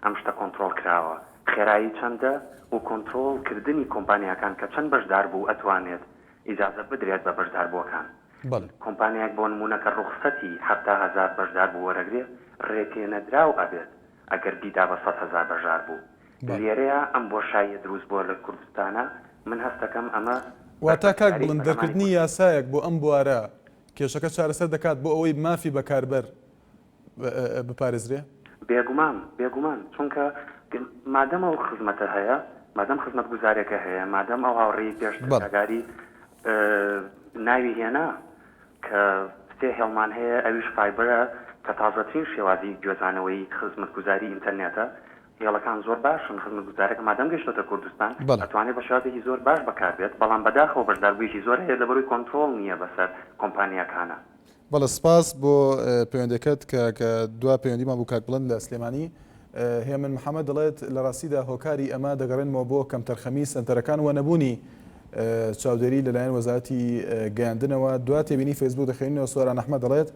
ئەم شتە کۆنترۆڵ کراوە خێرایی چەندە و کۆنترۆڵ کردنی کۆمپانیاکان کە چەند بەشداربوو ئەتوانێت ئیجازە بدرێت بە بەشداربووەکان
بەڵێ.
کۆمپانیایەک بۆ نموونە کە ڕوخسەتی 70,000 بەشداربوو وەرەگرێ ڕێپێنەدراو ئەبێت ئەگەر بیدا بە 100,000 بەژاربوو
بەڵێ.
لێرەیا ئەم بۆشاییە دروست بووە لە کوردستانا من هەستەکەم ئەمە.
واتا کاک
بەرپرسیاری
بڵند
پەرلەمانی
دەرکردنی یاسایەک بۆ ئەم بوارە کێشەکە چارەسەر دەکات بۆ ئەوەی مافی بەکاربەر بپارێزرێ؟
بێگومان بێگومان چونکە مادەم ئەو خزمەتە هەیە مادەم خزمەتگوزارێکە هەیە مادەم ئەو هاوڕێی پێشتر
بەڵێ.
ئاگاری ناوی هێنا کە سێ هێڵمان هەیە ئەویش فایبەرە کە تازەترین شێوازی گوێزانەوەی خزمەتگوزاری ئینتەرنێتە هێڵەکان زۆر باشن خزمەتگوزارەکە مادەم گەیشتۆتە کوردستان
بەڵێ.
ئەتوانێت بە شێوازێکی زۆر باش بەکاربێت بەڵام بەداخەوە بەشداربوویەکی زۆر هەیە لەبەرئەوەی کۆنترۆڵ نییە بەسەر کۆمپانیاکانا.
بەڵێ سپاس بۆ پەیوەندەکەت کە کە دوا پەیوەندیمان بوو کاک بڵند لە سلێمانی. هێمن محەمەد دەڵێت لە ڕاستیدا هۆکاری ئەمە دەگەڕێنمەوە بۆ کەمتەرخەمی سەنتەرەکان و نەبوونی چاودێری لەلایەن وەزارەتی گەیاندنەوە. دوا تێبینی فەیسبوک دەخوێنینەوە سۆران ئەحمەد دەڵێت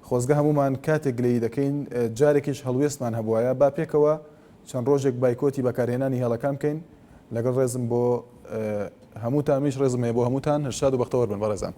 خۆزگە هەموومان کاتێک گلەیی دەکەین جارێکیش هەڵوێستمان هەبوایە با پێکەوە چەند ڕۆژێک بایکۆتی بەکارهێنانی هێڵەکان بکەین لەگەڵ ڕێزم بۆ هەمووتان منیش ڕێزم هەیە بۆ هەمووتان هەر شاد و بەختەوەر بن بەڕێزان.